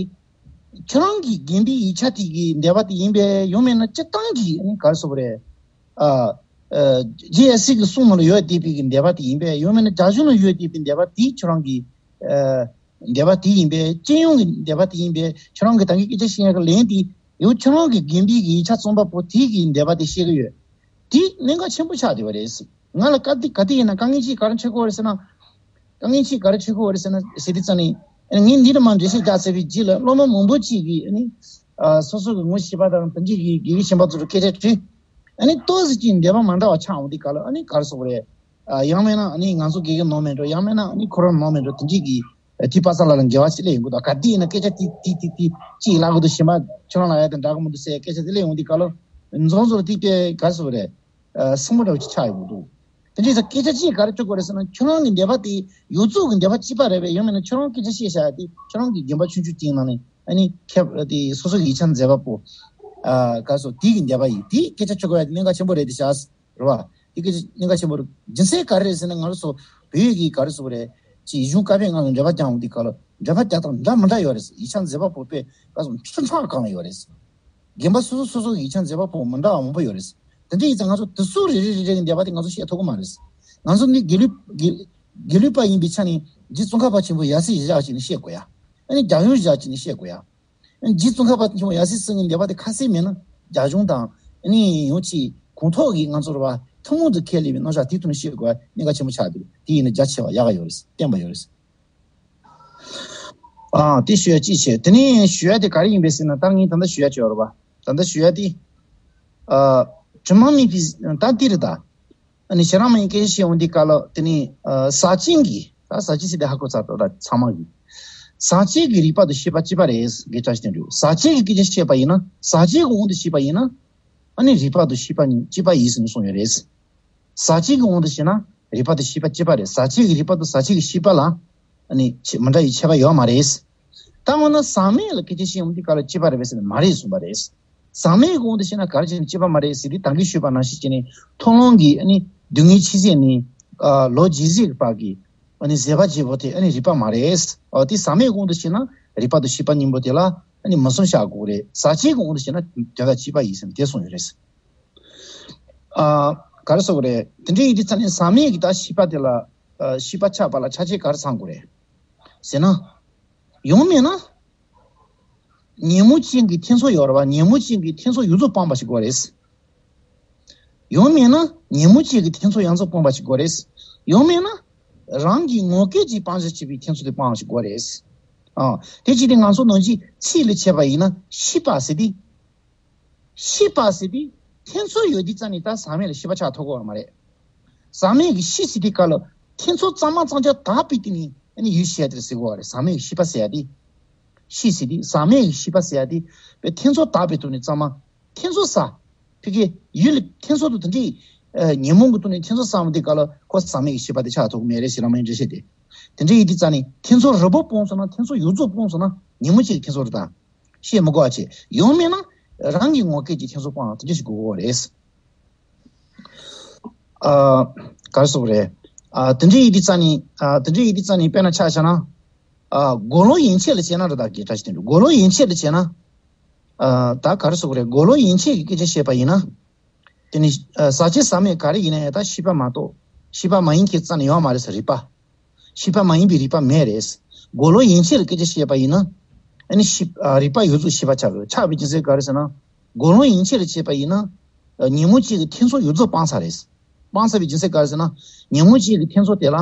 ཁྱོད་རང་གི་དགེ་འདུན་ཡིག་ཆ་དེ་གི་འགྲེལ་པ་དེ་ཡིན་པས། ཡང་མིན་ན་སྤྱིར་བཏང་གི་ཨ་ནི་ག་རེ་ཟེར་དགོས་རེད། ཨ། ཨ། རྗེ་ཡབ་སྲས་ཀྱི་གསུང་ནང་ལ་ཡོད་བསྡད་པའི་གི་འགྲེལ་པ་དེ་ཡིན་པས། ཡང་མིན་ན་རྒྱ་གཞུང་ནང་ཡོད་བསྡད་པའི་འགྲེལ་པ་དེ་ཁྱོད་རང་གི་ཨ། འགྲེལ་པ་དེ་ཡིན་པས། སྤྱི་ཡོངས་ཀྱི་འགྲེལ་པ་དེ་ཡིན་པས། ཁྱོད་རང་གིས་ད་གིན་སྐད་ཆ་བཤད་ཡག་གི་ལན་དེ། ཡང་ཁྱོད་རང་གིས་དགེ་འདུན་གྱི་ཡིག་ཆ་རྩོམ་པ་པོ་དེ་གི་འགྲེལ་པ་དེ་བཤད་ཀྱི་ཡོད། དེ་གནད་འགག་ཆེན་པོ་ཆགས་བསྡད་པ་རེད། ང་ལ་ག་དུས་ག་དུས་ཡིན་ན་དཀའ་ངལ་ཅིག་ག་རེ་འཕྲད་ཀྱི་ཡོད་རེད་ཟེར་ན། དཀའ་ངལ་ཅིག་ག་རེ་འཕྲད་ཀྱི་ཡོད་རེད་ཟེར་ན་ཟེར་དུས་ཙང་ནས། ངས་འདི་ལ་མར་འགྲེལ་བཤད་རྒྱག་ཚར་བའི་རྗེས་ལ་སློབ་མ་མང་པོ་ཅིག་གིས་ཨ་ནི། ཨ། སོ་སོ་གི་ངོ་ཤེས་པ་དང་དེ་འདྲ་གི་དགེ་བའི་བཤེས་པ་ཚོ་ལ་སྐད་ཆ་དྲིས། ཨ་ནི་ཏོག་ཙམ་ཅིག་འགྲེལ་པ་མི་འདྲ་བ་ཆགས་འོང་དུས་སྐབས་ལ་ཨ་ནི་ག་རེ་ཟེར་དགོས་རེད། ཨ། ཡང་མིན་ན་ཨ་ནི་ང་ཚོ་དགེ་རྒན་ནོར་མེད་འགྲོ། ཡང་མིན་ན་ཨ་ནི་ཁོ་རང་ནོར་མེད་འགྲོ། དེ་འདྲ་གི་ཨ་དེ་པ་ས་ལ་ལ་འགལ་བ་ཞིག་སླེབས་ཡོང་གི་འདུག་ག་དུས་ཡིན་ན་སྐད་ཆ་དེ་དེ་དེ་དེ་ཅིག་ལབ་དགོས་འདུག་གཞན་པ་ཁྱོད་རང་ལ་ཡ་དེ་འདྲ་གི་མི་འདུག་ཟེར་སྐད་ཆ་དེ་སླེབས་ཡོང་དུས་སྐབས་ལ། རྫོང་ཚོ་ལ་དེ་དེ་ག་རེ་ཟེར་དགོས་རེད། ཨ། སེམས་པ་འདྲ་བོ་ཅིག་ཆགས་ཡོང་གི་འདུག་དེ་འདྲ་ཡིན་ཙང་སྐད་ཆ་ཅིག་ག་རེ་དྲི་དགོས་རེད་ཟེར་ན། ཁྱོད་རང་གི་འགྲེལ་པ་དེ་ཡོངས་རྫོགས་ཀྱི་འགྲེལ་པ་གཅིག་པ་རེད་པས། ཡང་མིན་ན་ཁྱོད་རང་སྐད་ཆ་བཤད་བཞག་ཡ་དེ་ཁྱོད་རང་གི་རྒན་པ་ཆུང་ཆུང་ཅིག་ནང་ནས་ཨ་ནི་མཁས་པ་དེ་སོ་སོ་གི་ཡིག་ཆ་མཛད་པ་པོ། ཨ། ག་རེ་ཟེར། དེ་གི་འགྲེལ་པ་ཡིན། དེ་སྐད་ཆ་དྲི་དགོས་ཡ་དེ་གནད་འགག་ཆེན་པོ་རེད་དེ་བཞག་རེད་བ། དེ་སྐད་ཆ་གནད་འགག་ཆེན་པོ་རེད། རྒྱུ་མཚན་ག་རེ་རེད་ཟེར་ན། ང་རང་ཚོ་བོད་ཡིག་གི་ག་རེ་ཟེར་དགོས་རེད། ཅིག་གཞུང་བཀའ་པོད་ལྔ་གི་འགྲེལ་པ་རྒྱག་འོང་དུས་སྐབས་ལ་འགྲེལ་པ་རྒྱག་སྟངས་འདྲ་མི་འདྲ་ཡོད་རེད། ཡིག་ཆ་མཛད་པ་པོ་དཔེ་ག་རེ་ཟེར། ཁྲི་ཕྲག་གང་ཡོད་རེད། རྒན་པ་སོ་སོ་སོ་སོ་ཡིག་ཆ་མཛད་པ་པོ་མི་འདྲ་བ་མང་པོ་ཡོད་རེད། དེ་འདྲ་ཡིན་ཙང་ང་ཚོ་དེ་ཚོ་རེ་རེ་རེ་རེ་གི་འགྲེལ་པ་དེ་ང་ཚོ་བཤད་ཐུབ་ཀྱི་མ་རེད། ང་ཚོ་ནི་དགེ་ལུགས་དགེ་དགེ་ལུགས་པ་ཡིན་པའི་ཆ་ནས་རྗེ་ཙོང་ཁ་པ་ཆེན་པོ་ཡབ་སྲས་ཡིན་བཞག་བྱས་ནས་བཤད་དགོས་ཡ། ཨ་ནི་རྒྱ་གཞུང་བཞག་བྱས་ནས་བཤད་དགོས་ཡ། རྗེ་ཙོང་ཁ་པ་ཆེན་པོ་ཡབ་སྲས་གསུམ་གྱི་འགྲེལ་པ་དེ་ཁ་གསལ་མེད་ན་རྒྱ་གཞུང་དང་ཨ་ནི་ཡང་ཅིག་གོང་ཐོག་གི་ང་ཚོ་རེད་བ། ཐུན་མོང་དུ་ཁས་ལེན་པའི་རྣམ་གཞག་དེའི་ཐོག་ནས་བཤད་དགོས་པ་གནད་འགག་ཆེན་པོ་ཆགས་འདུག་དེ་ཡིན་ན་རྒྱ་ཆེ་བ་ཡག་ག་ཡོད་རེད། བརྟན་པ་ཡོད་རེད། ཨ། དེ་ཞུ་ཡ་གཅིག་བྱས། དེ་ནས་ཞུ་ཡ་དེ་ག་རེ་ཡིན་པས་ཟེར་ན། ད་ངས་ད་ལྟ་ཞུ་ཡ་ཅིག་ཡོད་རེད་བ། ད་ལྟ་ཞུ་ཡ་དེ། ཨ། དྲི་མ་མེད་པའི་ད་འདི་རེད་ད། ཨ་ནི་ཞེ་དྲག་མ་ཡིན་སྐད་ཆ་བཤད་འོང་དུས་སྐབས་ལ། དེ་ནས་ཨ་ཟག་བཅས་ཀྱི། ད་ཟག་བཅས་ཟེར་དེ་ཧ་གོ་ཚར་འགྲོ་ད་ཚང་མ་གིས། ཟག་བཅས་ཀྱི་རིགས་པ་དང་ཤེས་པ་གཅིག་པ་རེད། དགེ་བཀྲ་ཤིས་དོན་གྲུབ། ཟག་བཅས་ཀྱི་སྐད་ཆ་བཤད་པ་ཡིན་ན། ཟག་བཅས་ཀྱི་དབང་དུ་བྱས་པ་ཡིན་ན། ཨ་ནི་རིགས་པ་དང་ཤེས་པ་གཉིས་གཅིག་པ་ཡིན་ཟེར་ནས་གསུངས་ཡོད་རེད། ཟག་བཅས་ཀྱི་དབང་དུ་བྱས་ན་རིགས་པ་དང་ཤེས་པ་གཅིག་པ་རེད། ཟག་བཅས་ཀྱི་རིགས་པ་དང་ཟག་བཅས་ཀྱི་ཤེས་པ་ལ་ཨ་ནི་ཆེ་མི་འདྲ་བའི་ཁྱད་པར་ཡོད་མ་རེད། ད་འོ་ན་ཟག་མེད་ལ་སྐད་ཆ་བཤད་ཡོང་དུས་སྐབས་ལ་གཅིག་པ་རེད་པས་ཟེར་ན་མ་རེད་གསུངས་པ་རེད། ཟག་མེད་ཀྱི་དབང་དུ་བྱས་ན་ག་རེ་བྱས་ནས་གཅིག་པ་མ་རེད་ཟེར་དུས། ད་གིན་ཞུས་པ་ནང་བཞིན་བྱས་ནས་མཐོང་ལམ་གྱི་ཨ་ནི་སྡུག་བསྔལ་ཆེ་ཟད་ནས་ཨ་ལོག་ཇེ་ཟད་ཀྱི་བར་གྱི་ཨ་ནི་བཟོད་པ་བརྗེ་པོ་དེ་ཨ་ནི་རིགས་པ་མ་རེད། ཨ་དེ་ཟག་མེད་དབང་དུ་བྱས་ན་རིགས་པ་དང་ཤེས་པ་གཉིས་པོ་དེ་ལ་ཨ་ནི་མུ་གསུམ་བཞག་དགོས་རེད། ཟག་བཅས་ཀྱི་དབང་དུ་བྱས་ན་དོན་དག་གཅིག་པ་ཡིན་ཟེར་ནས་དེ་གསུངས་ཡོད་རེད། ཨ་ག་རེ་ཟེར་དགོས་རེད། དེ་འདྲ་ཡིན་དུས་ཙང་ནས་ཟག་མེད་ཀྱི་ད་ཤེས་པ་དེ་ལ་ཨ་ཤེས་པ་ཆགས་པ་ལ་ཆ་བྱད་ག་རེ་ཚང་དགོས་རེད་ཟེར་ན། ཡང་མིན་ན། ཉོན་མོངས་ཅན་གྱི་འཐེན་ཚོར་ཡོད་རེད་བ། ཉོན་མོངས་ཅན་གྱི་འཐེན་ཚོར་ཡོངས་རྫོགས་སྤངས་པ་ཞིག་དགོས་རེད། ཡང་མིན་ན་ཉོན་མོངས་ཅན་གྱི་འཐེན་ཚོར་ཡོངས་རྫོགས་སྤངས་པ་ཞིག་དགོས་རེད། ཡང་མིན་ན་རང་གི་ངོ་སྐལ་གྱི་སྤང་བྱ་བྱེད་པའི་འཐེན་ཚོར་དེ་སྤངས་པ་ཞིག་དགོས་རེད། ཨ། དེ་ཅི་སྟེ་ང་ཚོ་ནང་བཞིན་ཚིག་ལ་བྱས་པ་ཡིན་ན་ཤེས་པ་ཟེར་དེ། ཤེས་པ་ཟེར་དེ་འཐེན་ཚོར་ཡོད་དུས་ཙང་ནས་ད་ཟག་མེད་ལ་ཤེས་པ་ཆགས་ཐུབ་ཀྱི་ཡོད་མ་རེད། ཟག་མེད་ཀྱི་ཤེས་ཟེར་དེ་ག་ལ་ཐེ་ཚོམ་གཙང་མ་གཙང་རྐྱང་དག་པའི་སྟེང་ནས་ཨ་ནི་ཡུལ་ཤེས་དེ་ཟེར་གོ་བ་རེད། ཟག་མེད་ཀྱི་ཤེས་པ་ཟེར་ཡ་དེ། ཤེས་ཟེར་དེ་ཟག་མེད་ཀྱི་ཤེས་པ་ཟེར་ཡ་དེ་བས་ཐེ་ཚོམ་དག་པའི་ཐོག་ནས་གཙང་མ། ཐེ་ཚོམ་ཟ། ཕ་གི་ཡུལ་ལ་ཐེ་ཚོམ་དུ་དེ་འདྲའི་ཨ་ཉོན་མོངས་ཀྱི་ཐོག་ནས་ཐེ་ཚོམ་ཟ་མ་དེ་ག་ལ་ཁོ་ཟག་མེད་ཀྱི་ཤེས་པ་དེ་ཆགས་ཐུབ་ཀྱི་མེད་རེད་ཟེར་རང་མའི་འགྲེལ་བཤད་དེ། དེ་འདྲའི་ཡིན་དུས་ཙང་ནས་ཐེ་ཚོམ་རིལ་པོ་སྤངས་སོང་ན། ཐེ་ཚོམ་ཡོངས་རྫོགས་སྤངས་སོང་ན་ཉིན་མོ་གཅིག་གི་ཐེ་ཚོམ་རེད་ད། བཤད་མི་དགོས་པ་བྱས། ཡང་མིན་ན་རང་གི་ངོ་སྐལ་གྱི་ཐེ་ཚོམ་སྤངས་དེ་འདྲ་ཞིག་དགོས་ཀྱི་རེད། ཨ། ག་རེ་ཟེར་དགོས་རེད། ཨ། དེ་འདྲ་ཡིན་དུས་ཙང་ནས། ཨ། དེ་འདྲ་ཡིན་དུས་ཙང་ནས་དཔེར་ན་ཆ་བཞག་ན། ཨ། གོ་ལོང་ཡན་ཆད་ལ་བྱས་ན་རེད། ད་གི་ད་ཅི་དེ་འདྲ་གོ་ལོང་ཡན་ཆད་ལ་བྱས་ན། ཨ། ད་ག་རེ་ཟེར་དགོས་རེད། གོ་ལོང་ཡན་ཆད་ཀྱི་སྐད་ཆ་བཤད་པ་ཡིན་ན། དེ་ནི། ཨ། ཟག་བཅས་ཟག་མེད་ག་རེ་ཡིན་ན་ཡང་ད་ཤེས་པ་མ་གཏོགས་ཤེས་པ་མ་ཡིན་མཁན་རྩ་ནས་ཡོད་མ་རེད་ཟེར། རིག་པ། ཤེས་པ་མ་ཡིན་པའི་རིག་པ་མེད་རེད། གོ་ལོང་ཡན་ཆད་ལ་སྐད་ཆ་བཤད་པ་ཡིན་ན། ཨ་ནི་ཤེས། ཨ། རིག་པ་ཡོངས་རྫོགས་ཤེས་པ་ཆགས་དགོས། ཆགས་པའི་རྒྱུ་མཚན་ག་རེ་ཟེར་ན། གོ་ལོང་ཡན་ཆད་ལ་བྱས་པ་ཡིན་ན། ཨ། ཉིན་མོ་གཅིག་གི་ཐེ་ཚོམ་ཡོངས་རྫོགས་སྤངས་ཚར་རེད། སྤངས་ཚར་བའི་རྒྱུ་མཚན་ག་རེ་ཟེར་ན། ཉིན་མོ་གཅིག་གི་ཐེ་ཚོམ་དེ་ལ་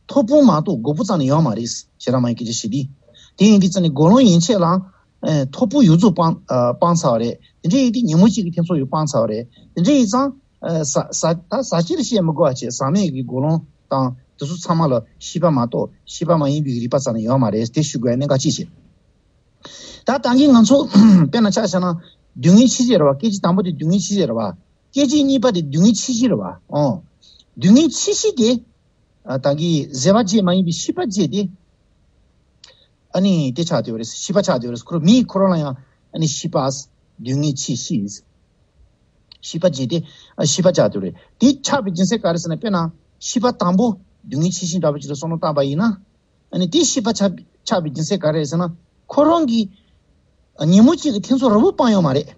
ཐོག་པོ་མ་གཏོགས་གོང་པོ་རྩ་ནས་ཡོད་མ་རེད། ཞེ་དྲག་མ་ཡིན་སྐད་ཆ་བཤད་དེ། དེ་ཡིན་དུས་ཙང་ནས་གོ་ལོང་ཡན་ཆད་ལ། ཨ། ཐོག་པོ་ཡོངས་རྫོགས་སྤངས། ཨ། སྤངས་ཚར་བ་རེད། དེ་འདྲ་ཡིན་དུས་ཉིན་མོ་གཅིག་གི་ཐེ་ཚོམ་ཡང་སྤངས་ཚར་བ་རེད། དེ་འདྲ་ཡིན་ཙང་། ཨ། ཟག་ཟག་ད་ཟག་བཅས་ལ་བཤད་མི་དགོས་པ་བྱས། ཟག་མེད་ཀྱི་གོ་ལོང་དང་དེ་ཚོ་ཚང་མ་ལ་ཤེས་པ་མ་གཏོགས་ཤེས་པ་མ་ཡིན་པའི་རིག་པ་རྩ་ནས་ཡོད་མ་རེད། དེ་ཞུ་དགོས་གནད་འགག་ཅིག་བྱས། ད་ད་གིན་ང་ཚོ་དཔེར་ན་ཆ་བཞག་ན་སྡུག་བསྔལ་འཆི་བྱེད་རེད་བ། སྐད་ཅིག་དང་པོ་དེ་སྡུག་བསྔལ་འཆི་བྱེད་རེད་བ། སྐད་ཅིག་གཉིས་པ་དེ་སྡུག་བསྔལ་འཆི་བྱེད་རེད་བ། ཨོ། སྡུག་བསྔལ་འཆི་བྱེད་དེ། ཨ། ད་གིན་བཟོད་པ་བཅས་མ་ཡིན་པའི་ཤེས་པ་བཅས་དེ། ཨ་ནི་དེ་ཆགས་བསྡད་ཡོད་རེད། ཤེས་པ་ཆགས་བསྡད་ཡོད་རེད། ཁོ་རང་མི་ཁོ་རང་ལ་ཡང་ཨ་ནི་ཤེས་པ། སྡུག་བསྔལ་འཆི་ཤེས། ཤེས་པ་བཅས་དེ། ཨ། ཤེས་པ་ཆགས་བསྡད་ཡོད་རེད། དེ་ཆགས་པའི་རྒྱུ་མཚན་ག་རེ་ཟེར་ན། དཔེར་ན་ཤེས་པ་དང་པོ་སྡུག་བསྔལ་འཆི་ཤེས་འདྲ་པོ་ཅིག་ལ་བསམ་བློ་བཏང་པ་ཡིན་ན། ཨ་ནི་དེ་ཤེས་པ་ཆགས་ཆགས་པའི་རྒྱུ་མཚན་ག་རེ་ཟེར་ན། ཁོ་རང་གིས་ཉིན་མོ་གཅིག་གི་ཐེ་ཚོམ་རིལ་པོ་སྤངས་ཡོད་མ་རེད།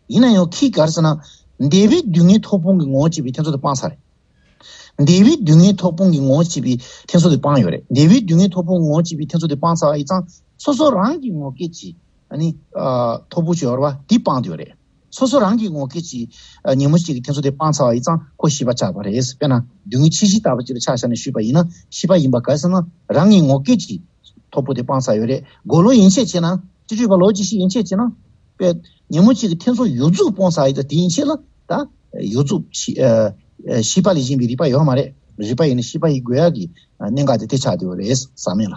ཡིན་ན་ཡང་ཁོས་ག་རེ་ཟེར་ན། འདས་པའི་སྡུག་བསྔལ་ཐོག་ཕུང་གི་ངོ་བོ་བྱས་པའི་ཐེ་ཚོམ་དེ་སྤངས་ཚར་རེད། འདས་པའི་སྡུག་བསྔལ་ཐོག་ཕུང་གི་ངོ་བོ་བྱས་པའི་ཐེ་ཚོམ་དེ་སྤངས་ཡོད་རེད། འདས་པའི་སྡུག་བསྔལ་ཐོག་ཕུང་གི་ངོ་བོ་བྱས་པའི་ཐེ་ཚོམ་དེ་སྤངས་ཚར་བ་ཡིན་ཙང་། སོ་སོ་རང་གི་ངོ་སྐལ་གྱི། ཨ་ནི། ཨ། ཐོག་ཕུང་ཅིག་ཡོད་རེད་བ། དེ་སྤངས་བསྡད་ཡོད་རེད། སོ་སོ་རང་གི་ངོ་སྐལ་གྱི། ཨ། ཉིན་མོ་གཅིག་གི་ཐེ་ཚོམ་དེ་སྤངས་ཚར་བ་ཡིན་ཙང་ཁོ་ཤེས་པ་ཆགས་པ་རེད། དཔེར་ན་སྡུག་བསྔལ་འཆི་ཤེས་ལྟ་བུ་ཅིག་ལ་ཆ་བཞག་ནས་ཞུས་པ་ཡིན་ན། ཤེས་པ་ཡིན་པ་ག་རེ་ཟེར་ན། རང་གི་ངོ་སྐལ་གྱི་ཐོག་ཕུང་དེ་སྤངས་ཚར་ཡོད་རེད། གོ་ལོང་ཡན་ཆད་བྱས་ན། སྤྱི་སྤྱོད་པ་ལོ་ཅིག་ཤེས་ཡན་ཆད་བྱས་ན། དཔེ། ཉིན་མོ་གཅིག་གི་ཐེ་ཚོམ་ཡོངས་རྫོགས་སྤངས་ཚར་ཡིན་ཙང་། དེ་ཡན་ཆད་ལ་ད་ཡོངས་རྫོགས་ཤེས། ཨ། ཤེས་པ་ལས་གཞན་པའི་རིག་པ་ཡོད་མ་རེད། རིག་པ་ཡིན་ན་ཤེས་པ་ཡིན་དགོས་ཡག་གི། ཨ། གནད་འགག་དེ་དེ་ཆགས་བསྡད་ཡོད་རེད། ཟག་མེད་ལ།